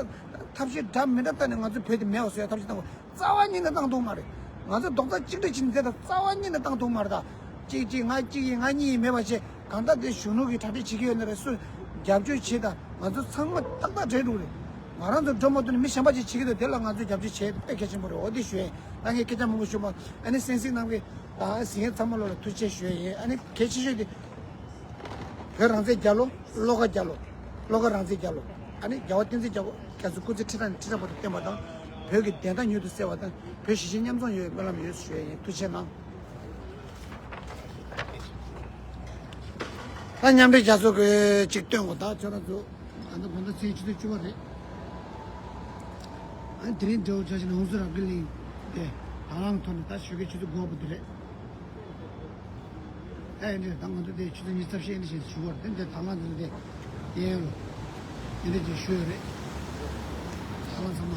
ཐབས་ཤེས་འདྲ་མི་འདྲ་བཏང་ནས་ང་ཚོ་བོད་དེ་མེད་པ་བཟོ་ཡ་ཐབས་ཤེས་བཏང་བ་རྩ་བ་ཉིད་ནས་བཏང་ཐུབ་མ་རེད། ང་ཚོ་རྡོག་རྩ་གཅིག་སྒྲིལ་བྱས་ནས་དེ་དང་རྩ་བ་ཉིད་ནས་བཏང་ཐུབ་མ་རེད་ད། གཅིག་གཅིག་ང་གཅིག་ཡིན་ང་གཉིས་ཡིན་མེད་པ་བྱས་གང་ལྟར་དེ་གཞོན་ནུ་གིས་གྲ་སྒྲིག་བྱེད་ཀྱི་ཡོད་ན་རེད། སུ་རྒྱབ་སྐྱོར་བྱེད་དང་ང་ཚོ་ཚང་མ་ཏག་ཏག་འདྲེས་འགྲོ་རེད། ང་རང་ཚོ་འགྲོ་མ་ཐུབ་ན་མི་གཞན་པ་ཅིག་བྱེད་ཀྱི་འདུག་དེ་ལ་ང་ཚོས་རྒྱབ་སྐྱོར་བྱེད་དཔེ་གལ་ཆེན་པོ་རེད། འོ་དེ་ཞུ་ཡ་ཡིན། ད་ངས་སྐད་ཆ་མང་པོ་ཞུས་མ། ཨ་ནི་གསན་གཟིགས་གནང་མཁན་དང་གཟིགས་མཁན་ཚང་མ་ལོ་ལ་ཐུགས་རྗེ་ཆེ་ཞུ་ཡ་ཡིན། ཨ་ནི་གལ་ཆེ་ཤོས་དེ། བོད་རང་བཙན་རྒྱལ་ལོ། བློ་དགའ་རྒྱལ་ལོ། བློ་དགའ་རང་བཙན་རྒྱལ་ལོ། ཨ་ནི་རྒྱལ་བ་བསྟན་འཛིན་རྒྱལ་པོ་རྒྱ་མཚོ་སྐུ་ཚེ་ཁྲི་ཕྲག་ནས་ཁྲི་ཕྲག་བར་དུ་བརྟན་པ་དང་། བོད་ཀྱི་བདེན་མཐའ་མྱུར་དུ་གསལ་བ་དང་། བོད་གཞིས་བྱེས་མཉམ་འཛོམས་ཡོང་བའི་སྨོན་ལམ་ཡོད་ཞུ་ཡ་ཡིན། ཐུགས་རྗེ་གནང་། ད་མཉམ་འབྲེལ་རྒྱལ་ཚོགས་ཀྱི་ཅིག་སྟོན་དགོས། ད་ཁྱོད་རང་ཚོ་ད་ལྟ་དགོང་དག་ཚེས་ཆུ་ཚོད་བཅུ་པ་རེད། ཨ་ནི་དེ་རིང་འབྲེལ་བ་བྱ་བཞིན་ཧུན་སུར་རབ་རྒྱས་གླིང་དེ་དང་བླངས་ཐོག་ནས་ད་ཞོགས་ཀའི་ཆུ་ཚོད་དགུ་པ་བར་དུ་རེད། ཨེ་འདྲ་ད་ང་ཚོ་དེ་ཆུ་ཚོད་ཉི་ཤུ་རྩ་བཞི་ཨེ་འདྲ་ཞིག་ཞུ་བར་དེ་འདྲ་དང་བླངས་འདི་ཚོ་དེ་ཡིན་ཡོད། འདི་འདྲ་ཅིག་ཞུ་ཡོད་རེད། དང་བླངས་ཚང་མ།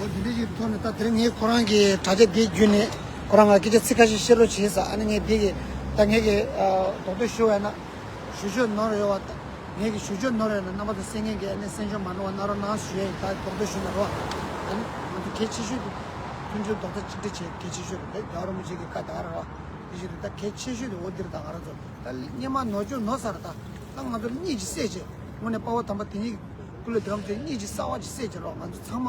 འོ་འདི་འདྲ་ཅིག་ཐོག་ནས་ད་དེ་རིང་ངས་ཁོ་རང་གི་དྲ་རྒྱ་འདི་བརྒྱུད་ནས་ཁོ་རང་ང་སྐད་ཆ་ཚིག་ཁ་ཤས་བཤད་རོགས་བྱས་ས། ཨ་ནི་ངས་འདི་གི་ད་ངས་གི་ཨ་རྡོག་རྡོག་ཞུ་བ་ཡིན་ན། ཞུ་ཆོག་ནོར་ཡོད་བ་དང་། ངེད་ཀྱི་ཞུ་ཆོག་ནོར་ཡོད་ན་རྣམ་པ་ཚོ་གསན་མཁན་གྱིས་ཨ་ནི་གསན་ཆོག་མ་ནོར་བ་གནང་རོགས་གནང་ཞུ་ཡ་ཡིན། ད་རྡོག་རྡོག་ཞུ་ན་རོགས། ཨ་ནི་ང་ཚོ་གལ་ཆེ་ཤོས་དེ་མཐུན་སྒྲིལ་རྡོག་རྩ་གཅིག་སྒྲིལ་བྱེད་གལ་ཆེ་ཤོས་རེད། རྒྱལ་བ་རིན་པོ་ཆེ་གི་བཀའ་ད་ག་རེ་རེད་བ། དེ་བཞིན་དུ་ད་གལ་ཆེ་ཤོས་དེ་འོ་འདིར་ད་ང་རང་ཚོ་ད་སྔོན་མ་ནོར་ཆོག་ནོར་ས་རེད། ད་ད་ང་ཚོ་གཉིས་ཀྱིས་སེལ་བྱེད། དངོས་གནས་དཔའ་བོ་དམ་པ་དེ་ཉིད་ཀུན་ལས་བདེ་བ་ཅན་གཉིས་ཀྱི་གསར་བ་ཅིག་སད་ཅིག་རོགས། ང་ཚོ་ཚང་མ་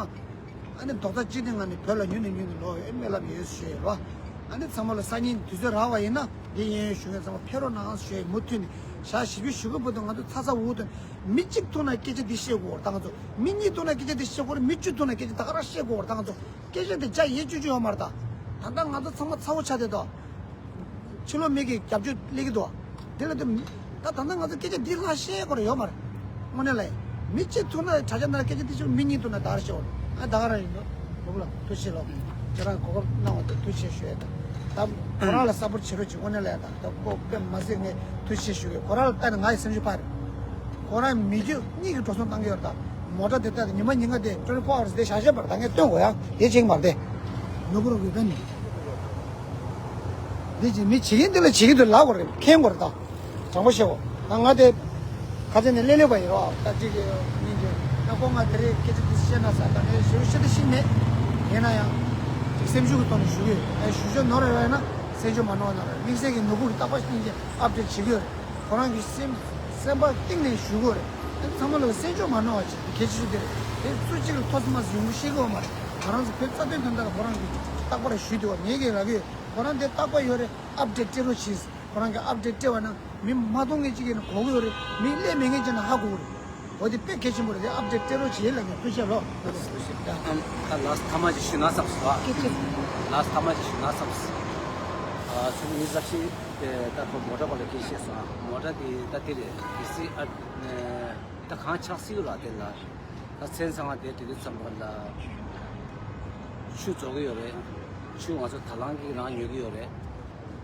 ཨ་ནི་རྡོག་རྩ་གཅིག་སྒྲིལ་ངང་ནས་བོད་ལ་མྱུར་ནས་མྱུར་ནས་ལོག་ཡོད་སྨོན་ལམ་ཡོད་ཞུ་ཡོད་རོགས། ཨ་ནི་ཚང་མ་ལ་སང་ཉིན་དུས་ཚོད་རག་པ་ཡིན་ན་འདི་གཡས་གཡོན་ཞུ་མཁན་ཚང་མ་ཕེབས་རོགས་གནང་ཞུ་ཡོད། མུ་མཐུད་ནས་ཞག་བཞི་བཅུ་ཞུ་གི་བར་དུ་ང་ཚོ་ཚ་ཚ་འུར་འུར་དང་མི་གཅིག་ཐུག་ན་སྐད་ཆ་འདི་བཤད་དགོས་རེད་ད། ང་ཚོ་མི་གཉིས་ཐུག་ན་སྐད་ཆ་འདི་བཤད་དགོས་རེད། མི་བཅུ་ཐུག་ན་སྐད་ཆ་ད་ག་རང་བཤད་དགོས་རེད་ད། ང་ཚོ་སྐད་ཆ་འདི་རྒྱ་ཡལ་བཅུག་རྒྱུ་ཡོད་མ་རེད་ད། ད་ལྟ་ང་ཚོ་ཚང་མ་ཚ་བོ་ཆགས་བསྡད་དོ། ཕྱི་ལོགས་མི་གི་རྒྱབ་སྐྱོར་སླེབས་ཀྱི་འདུག་དེ་ལ་དེ་ད་ད་ལྟ་ང་ཚོ་སྐད་ཆ་འདི་ལྷག་བཤད་དགོས་རེད་ཡོད་མ་རེད། དངོས་གནས་ལ་མི་གཅིག་ཐུག་ན་དྲ་རྒྱ་ནང་སྐད་ཆ་འདི་ཞུ། མི་གཉིས་ཐུག་ན་ད་ག་རང་བཤད་དགོས་རེད། ཨ་ད་ག་རང་ཡིན་འདུག་ལོག་ལ་ཐུགས་རྗེ་ཆེ་ལོ། ཁྱེད་རང་གོ་སྐབས་གནང་བ་དེ་ཐུགས་རྗེ་ཆེ་ཞུ་ཡ་ད། ད་ཁོ་རང་ལ་སཔོར་བྱེད་རོགས་བྱེད། དངོས་གནས་ལ་ཡ་ད་ད་ཁོ་དཔེ་མ་སྲིད་ངས་ཐུགས་རྗེ་ཆེ་ཞུ་གི། ཁོ་རང་ལ་བལྟས་ན་ང་ཡི་སེམས་ཤུགས་འཕར་རེད། ཁོ་རང་མི་རྒྱུ་གཉིས་ཀྱི་འགྲོ་སོང་བཏང་གི་ཡོད་རེད་ད། མོ་ཊ་དེ་ལྟ་ཉི་མ་ཉིན་གང་དེ་ཊུ་ཝེན་ཊི་ཕོར་ཨ་ཝར་སི་དེ་བཞག་བཞག་པར་ད་ངས་སྟོན་དགོས་ཡ། དེ་བྱེད་ཀྱི་མ་རེད་དེ། ནོར་བུ་རོགས་ཀྱི་བན། འདི་ཅི་མི་བྱེད་ཀྱིན་འདི་ལ་བྱེད་ཀྱིན་འདུག་ལབ་དགོས་རེད། མཁྱེན་དགོས་རེད་ད། དྲང་པོ་བཤད་དགོས། ད་ང་དེ་ཁ་ཚན་ནས་ལེ་ལེ་བ་ཡིན་རོགས། ད་ཅིག་གི་སྙིང་རྗེ་ན་ཁོ་ང་དེ་རིང་སྐད་ཆ་དེ་བཤད་ན་ཟ་ད་ངས་ཞུ་ཤེས་ད་ཤེས་མེད། ཡིན་ན་ཡང་ཅིག་སེམས་ཤུགས་ཀྱི་ཐོག་ནས་ཞུ་གི་ཡོད། ཨེ་ཞུ་ཆོག་ནོར་རེ་བ་ཡིན་ན་སེམས་ཤུགས་མ་ནོར་ནོར་རེད། དམིགས་བསལ་གྱི་ནོར་བུ་གི་རྟག་པར་སྙིང་རྗེ་ཨབ་ཌེཊ་བྱེད་ཀྱི་ཡོད་རེད། ཁོ་རང་གི་སེམས་སེམས་པ་གཏིང་ནས་ཞུ་དགོས་རེད། ཨ་ཚང་མ་ལ་སེམས་ཆུང་མ་གནང་བ་བྱེད་གལ་ཆེ་ཤོས་དེ་རེད། དེ་སུ་གཅིག་ལ་ཐོག་མ་ཡོང་གི་ཤེས་ཀྱི་ཡོད་མ་རེད། ང་རང་ཚོ་བོད་རྩ་དོན་དོན་དག་ལ་ཁོ་རང་གིས་རྟག་པར་ཞུས་འདུག་བ། ངས་ཀྱིས་ལབ་ཀྱི་ཡོད། ཁོ་རང་དེ་རྟག་པར་ཡོད་རེད། ཨབ་ཌེཊ་སྤྲད་རོགས་གྱིས། ཁོ་རང་གིས་ཨབ་ཌེཊ་སྤྲད་པ་ན་མི་མ་མཐོང་མཁན་གཅིག་ཡིན་ན་གོ་གི་ཡོད་རེད། མི་སླེབས་མེད་མཁན་གཅིག་ན་ཧ་གོ་གི་རེད། འོ་དེ་དཔེ་གལ་ཆེན་པོ་རེད། དེ་ཨབ་ཌེཊ་སྤྲད་རོགས་གྱིས་ལབ་ཀྱི་ཡོད། ཐུགས་རྗེ་ཆེ་ལོ། ཨ་ལགས་ཐ་མ་ཅིག་ཞུས་ན་བསམ་སོང་ཨ། སྐད་ཆ། ལགས་ཐ་མ་ཅིག་ཞུས་ན་བསམ་སོང་། ཨ་ཚོད་ངེས་ཟབ་ཞིག་དེ་ད་ཁོ་མོ་ཊ་སྐོར་ལ་སྐད་ཆ་བཤད་སོང་ཨ། མོ་ཊ་དེ་ད་དེ་རེད། གལ་སྲིད་ཨ་ད་གང་ཆགས་སྲིད་ར་དེ་ལ་ད་མཚན་ཚང་བ་དེ་དེ་དུས་ཙམ་པ་ལ་ཆུ་རྫོགས་ཀྱི་ཡོད་རེད། ཆུ་ང་ཚོ་དང་བླངས་ཀྱིས་རང་ཉོ་གི་ཡོད་རེད།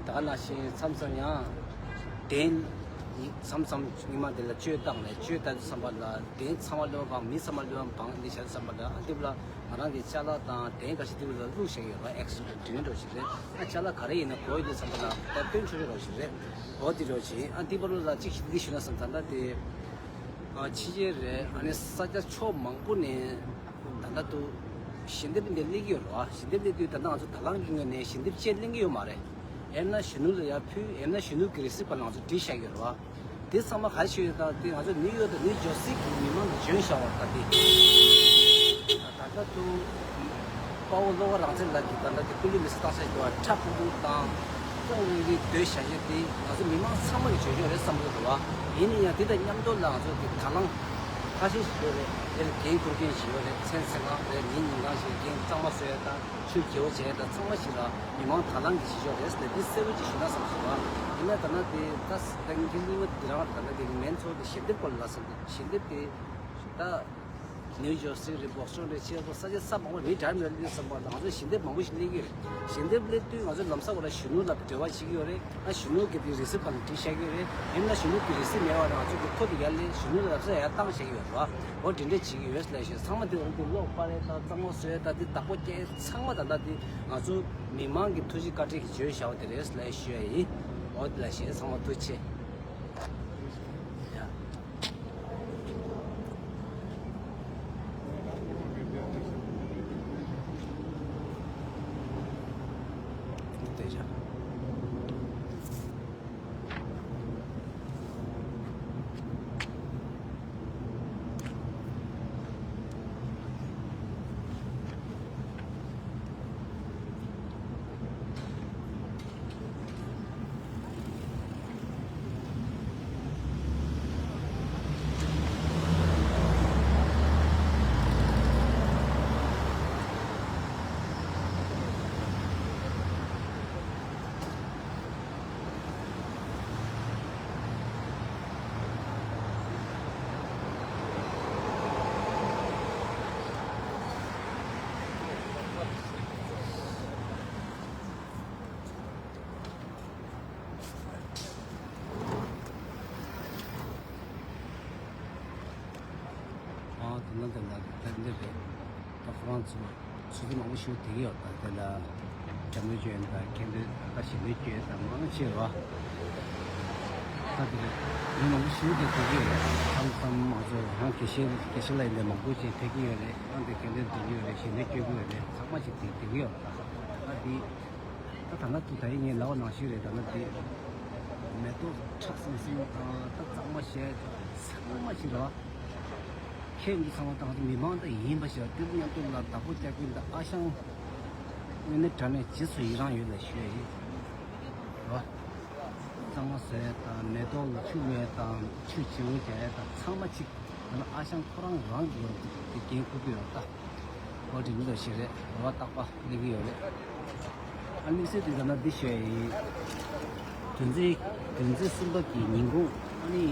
ད་ག་ནང་བཞིན་མཚམས་མཚམས་ཡང་གདན་མཚམས་མཚམས་ཉི་མ་དེ་ལ་གཅོད་བཏང་ནས་གཅོད་བཏང་དུས་ཙམ་པ་ལ་གདན་ཚང་མ་བློན་འབངས་མི་ཚང་མ་བློན་འབངས་འདི་བྱ་དུས་ཙམ་པ་ལ་ཨ་འདི་ལ་ང་རང་གི་ཅ་ལག་དང་གདན་འགའ་ཞིག་འདི་ལ་བླུགས་བཞག་ཡོད་རེད། ཨེག་སི་ཌེན་ཊི་འདྲ་ཞིག་རེད། ཨ་ཅ་ལག་ག་རེ་ཡིན་ན་དགོས་ཡོད་དུས་ཙམ་པ་ལ་ད་སྟོན་ཆོག་ཆོག་འདྲ་ཞིག་རེད། འོ་འདི་འདྲ་ཞིག་ཨ་འདི་བར་ལ་གཅིག་ཞིག་འདི་ཞུ་ན་བསམ། ད་ལྟ་དེ་ཨ་ཕྱི་རྒྱལ་རེད། ཨ་ནི་ས་ཆ་ཕྱོགས་མང་པོ་ནས་ད་ལྟ་དུ་ཞལ་འདེབས་འདི་སླེབས་ཀྱི་ཡོད་རེད་བ། ཞལ་འདེབས་སླེབས་དུས་ད་ལྟ་ང་ཚོ་དང་བླངས་ཀྱི་ངོས་ནས་ཞལ་འདེབས་བཅས་ལེན་གྱི་ཡོད་མ་རེད། ཡང་ན་གཞོན་ནུ་ལ་ཡར་ཕུལ། ཡང་ན་གཞོན་ནུ་གི་རི་སིབ་ཁང་ལ་ང་ཚོ་བྲིས་བཞག་ཡོད་རེད་བ། དེ་ཚང་མ་ག་རེ་ཞུ་ཡོད་དང་དེ་ང་ཚོ་ནིའུ་ཡོག་དང་ནིའུ་ཇར་སི་གི་མི་མང་གིས་བྱོན་བཞག་པ་རེད། ད་དེ་ད་ལྟ་དུ་དཔའ་བོ་བློ་དགའ་རང་བཙན་ལགས་ཀྱིས་ད་ལྟ་དེ་སྐུ་ལུས་མེ་སྲེག་བཏང་བཞག་ཡོད་པ། ཁྲ་ཕུ་ཕུ་དང་ཏོག་དབྱིབས་སྡོད་བཞག་ཡོད་དེ་ང་ཚོ་མི་མང་ཚང་མ་གིས་བྱོན་བཞག་རེད་བསམ་གྱི་འདུག་བ། ཡིན་ན་ཡང་དེ་དང་མཉམ་དུ་ལ་ང་ཚོ་གི་དང་བླངས་ཁ་ཤས་ཤིག་ཡོད་རེད། དེ་ལ་འགན་འཁུར་མཁན་ཞིག་ཡོད་རེད། མཚན་ཚེ་གང་རེད། ཉིན་ཉིན་གང་ཞིག་འགན་གཙང་མ་བཟོ་ཡ་དང་ཆུ་རྒྱལ་བོ་བྱས་དང་ཚང་མ་ཞིག་ལ་མི་མང་དང་བླངས་ཀྱིས་བྱེད་ཆོག་རེད་ཟེར་ནས་འདི་གསལ་པོ་ཅིག་ཞུ་ན་བསམ་སོང་བ། ཡིན་ན་ད་ལྟ་དེ་ད་ད་ངས་གླེང་བ་འདི་རང་ད་ལྟ་དེ་མེན་ཚོ་དེ་ཞལ་འདེབས་སྐོར་ལ་བསམ་སྟེ་ཞལ་འདེབས་དེ་ད་ནིའུ་ཇར་སི་རེད། བོ་སི་ཊོན་རེད། ཆེ་བོ་ས་ཆ་ས་མང་པོ་མི་འདྲ་མི་འདྲ་སླེབས་བསམ་པ་ང་ཚོ་ཞལ་འདེབས་མང་པོ་ཞིག་སླེབས་ཀྱི་རེད། ཞལ་འདེབས་སླེབས་དུས་ང་ཚོ་ལམ་སང་ཁོ་ན་གཞོན་ནུ་ལ་འབྲེལ་བ་བྱེད་ཀྱི་ཡོད་རེད། ཨ་གཞོན་ནུ་གི་དེ་རི་སིབ་ཁང་ལ་བྲིས་བཞག་གི་ཡོད་རེད། ཡིན་ན་གཞོན་ནུ་གི་རི་སིབ་མེད་པ་ང་ཚོ་གི་ཁོ་དེ་ཡར་སླེབས་གཞོན་ནུ་ལ་ལམ་སང་ཡར་བཏང་བཞག་གི་ཡོད་རེད་བ། འོ་དེ་འདྲ་བྱེད་ཀྱི་ཡོད་ལབ་ཞེས་ཚང་མ་དེ་འོང་དུས་ལོག་པ་རེད། ད་གཙང་མ་བཟོས་ད་དེ་བདག་པོ་སྐྱེལ་ཚང་མ་ད་ལྟ་དེ་ང་ཚོ་མི་མང་གི་ཐུགས་རྗེ་བཀའ་དྲིན་གྱིས་བྱོས་བཞག་པ་དེ་རེད་ལབ་ཞུ་ཡ་ཡིན། འོ་དེ་ལ་ཞེས་ཚང་མ་ཐུགས་རྗེ་ཆེ། ཡ། ཨ་དེ་ན་དེ་ན་དེ་འདི་རེད། ད་ཁོ་རང་ཚོ་ཆུ་ཚོད་མང་པོ་ཞིག་བསྡད་ཀྱི་ཡོད། ད་དེ་ལ་འགྲེམས་སྟོན་བྱས་དང་ཁེ་འདོན་ད་ཞལ་འདོན་བྱས་དང་མང་ཆེ་བ། ད་དེ་མི་མང་པོ་ཞིག་བསྡད་ཀྱི་ཡོད་རེད། མཚམས་མཚམས་ང་ཚོ་ཡང་དགེ་བཤེས་དགེ་བཤེས་ལགས་ཡིན་པའི་མང་པོ་ཞིག་ཕེབས་ཀྱི་ཡོད་རེད། ཡང་དེ་ཁེ་འདོན་འདོན་གྱི་ཡོད་རེད། ཞལ་འདོན་སྐྱོན་གྱི་ཡོད་རེད། ཚང་མ་ཞིག་བསྡད་བསྡད་ཀྱི་ཡོད། ད་ད་དེ། ད་ད་ལྟ་དེ་ད་ཡིན་ངས་ལབ་པ་ནང་བཞིན་རེད། ད་ལྟ་དེ་མེ་ཏོག་ཁྲ་སིང་སིང་དང་ད་གཙང་མ་བྱས་ ཚང་མ་ཞིག་ར། ཁྱེད་ཀྱི་ཚང་མ་དང་མི་མང་དང་ཡིན་པ་ཞིག་ལ་དེ་མཉམ་དུ་ལ་བདག་པོ་རྒྱག་མཁན་དང་ཨ་ཞང་དངོས་གནས་དྲང་གནས་རྗེས་སུ་ཡི་རང་ཡོད་ལ་ཞུ་ཡ་ཡིན། ར། གཙང་མ་བཟོ་ཡ་དང་མེ་ཏོག་ལ་ཆུ་བླུག་ཡ་དང་ཆུ་བྱེའུ་རྒྱག་ཡ་དང་ཚང་མ་གཅིག་ད་ནི་ཨ་ཞང་ཁོ་རང་རང་གི་ཡོད་དེ་འགན་འཁུར་གྱི་ཡོད་ད། ཨོ་དེ་མི་འདྲ་ཞིག་རེད། རེ་བ་རྟག་པ་སླེབས་ཀྱི་ཡོད་རེད། ཨ་དམིགས་བསལ་དེ་ལྟར་ན་འདི་ཞུ་ཡ་ཡིན། དོན་ཚན་དོན་ཚན་གསུམ་པ་གི་ཉིན་གུང་ཨ་ནི་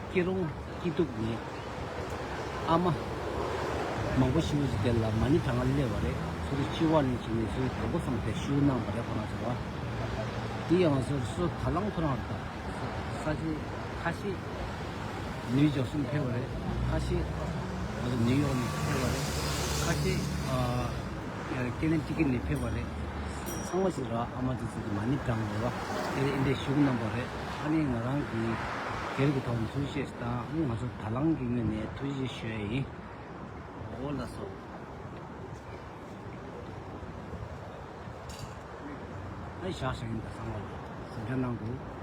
སྐྱིད་རོང་སྐྱིད་སྡུག་ནས་ཨ་མ་མང་པོ་ཞིག་གིས་དེ་ལ་མ་ཎི་བགྲང་ང་སླེབས་པ་རེད། ཚུར་སྤྱི་བ་ནས་བྱུང་ནས་ཚུར་དང་པོ་ཙམ་དེ་ཞུ་གནང་བ་རེད། ཁོ་རང་ཚོ་བ་འདི་ཡང་སོ་སོ་ད་ལང་ཁོ་རང་ད། ས་ཆ་ཁ་ཤས་ནིའུ་ཡོག་ནས་ཕེབས་པ་རེད། ཁ་ཤས་ང་ཚོ་ནིའུ་ཡོག་ནས་ཕེབས་པ་རེད། ཁ་ཤས་ཨ་ཀེ་ནེ་ཊི་ཀེཊ་ནས་ཕེབས་པ་རེད། ཚང་མ་ཞིག་ར་ཨ་མ་དེ་ཚོ་གི་མ་ཎི་བགྲང་དགོས་པ་དེ་ཨིན་དེ་ཞུ་གནང་བ་རེད། ཨ་ནི་ང་རང་གི་སྒེར་གྱི་ཐོག་ནས་ཐུགས་རྗེ་ཆེ་དང་ཨ་ནི་ང་ཚོ་ད་ལང་གི་ངོས་ནས་ཐུགས་རྗེ་ཆེ་ཞུ་ཡ་ཡིན། འོ་ལགས་སོ། ཨ་བཞག་བཞག་ཡིན་ད་ཚང་མ་ལ་གཟིམ་འཇག་གནང་དགོས།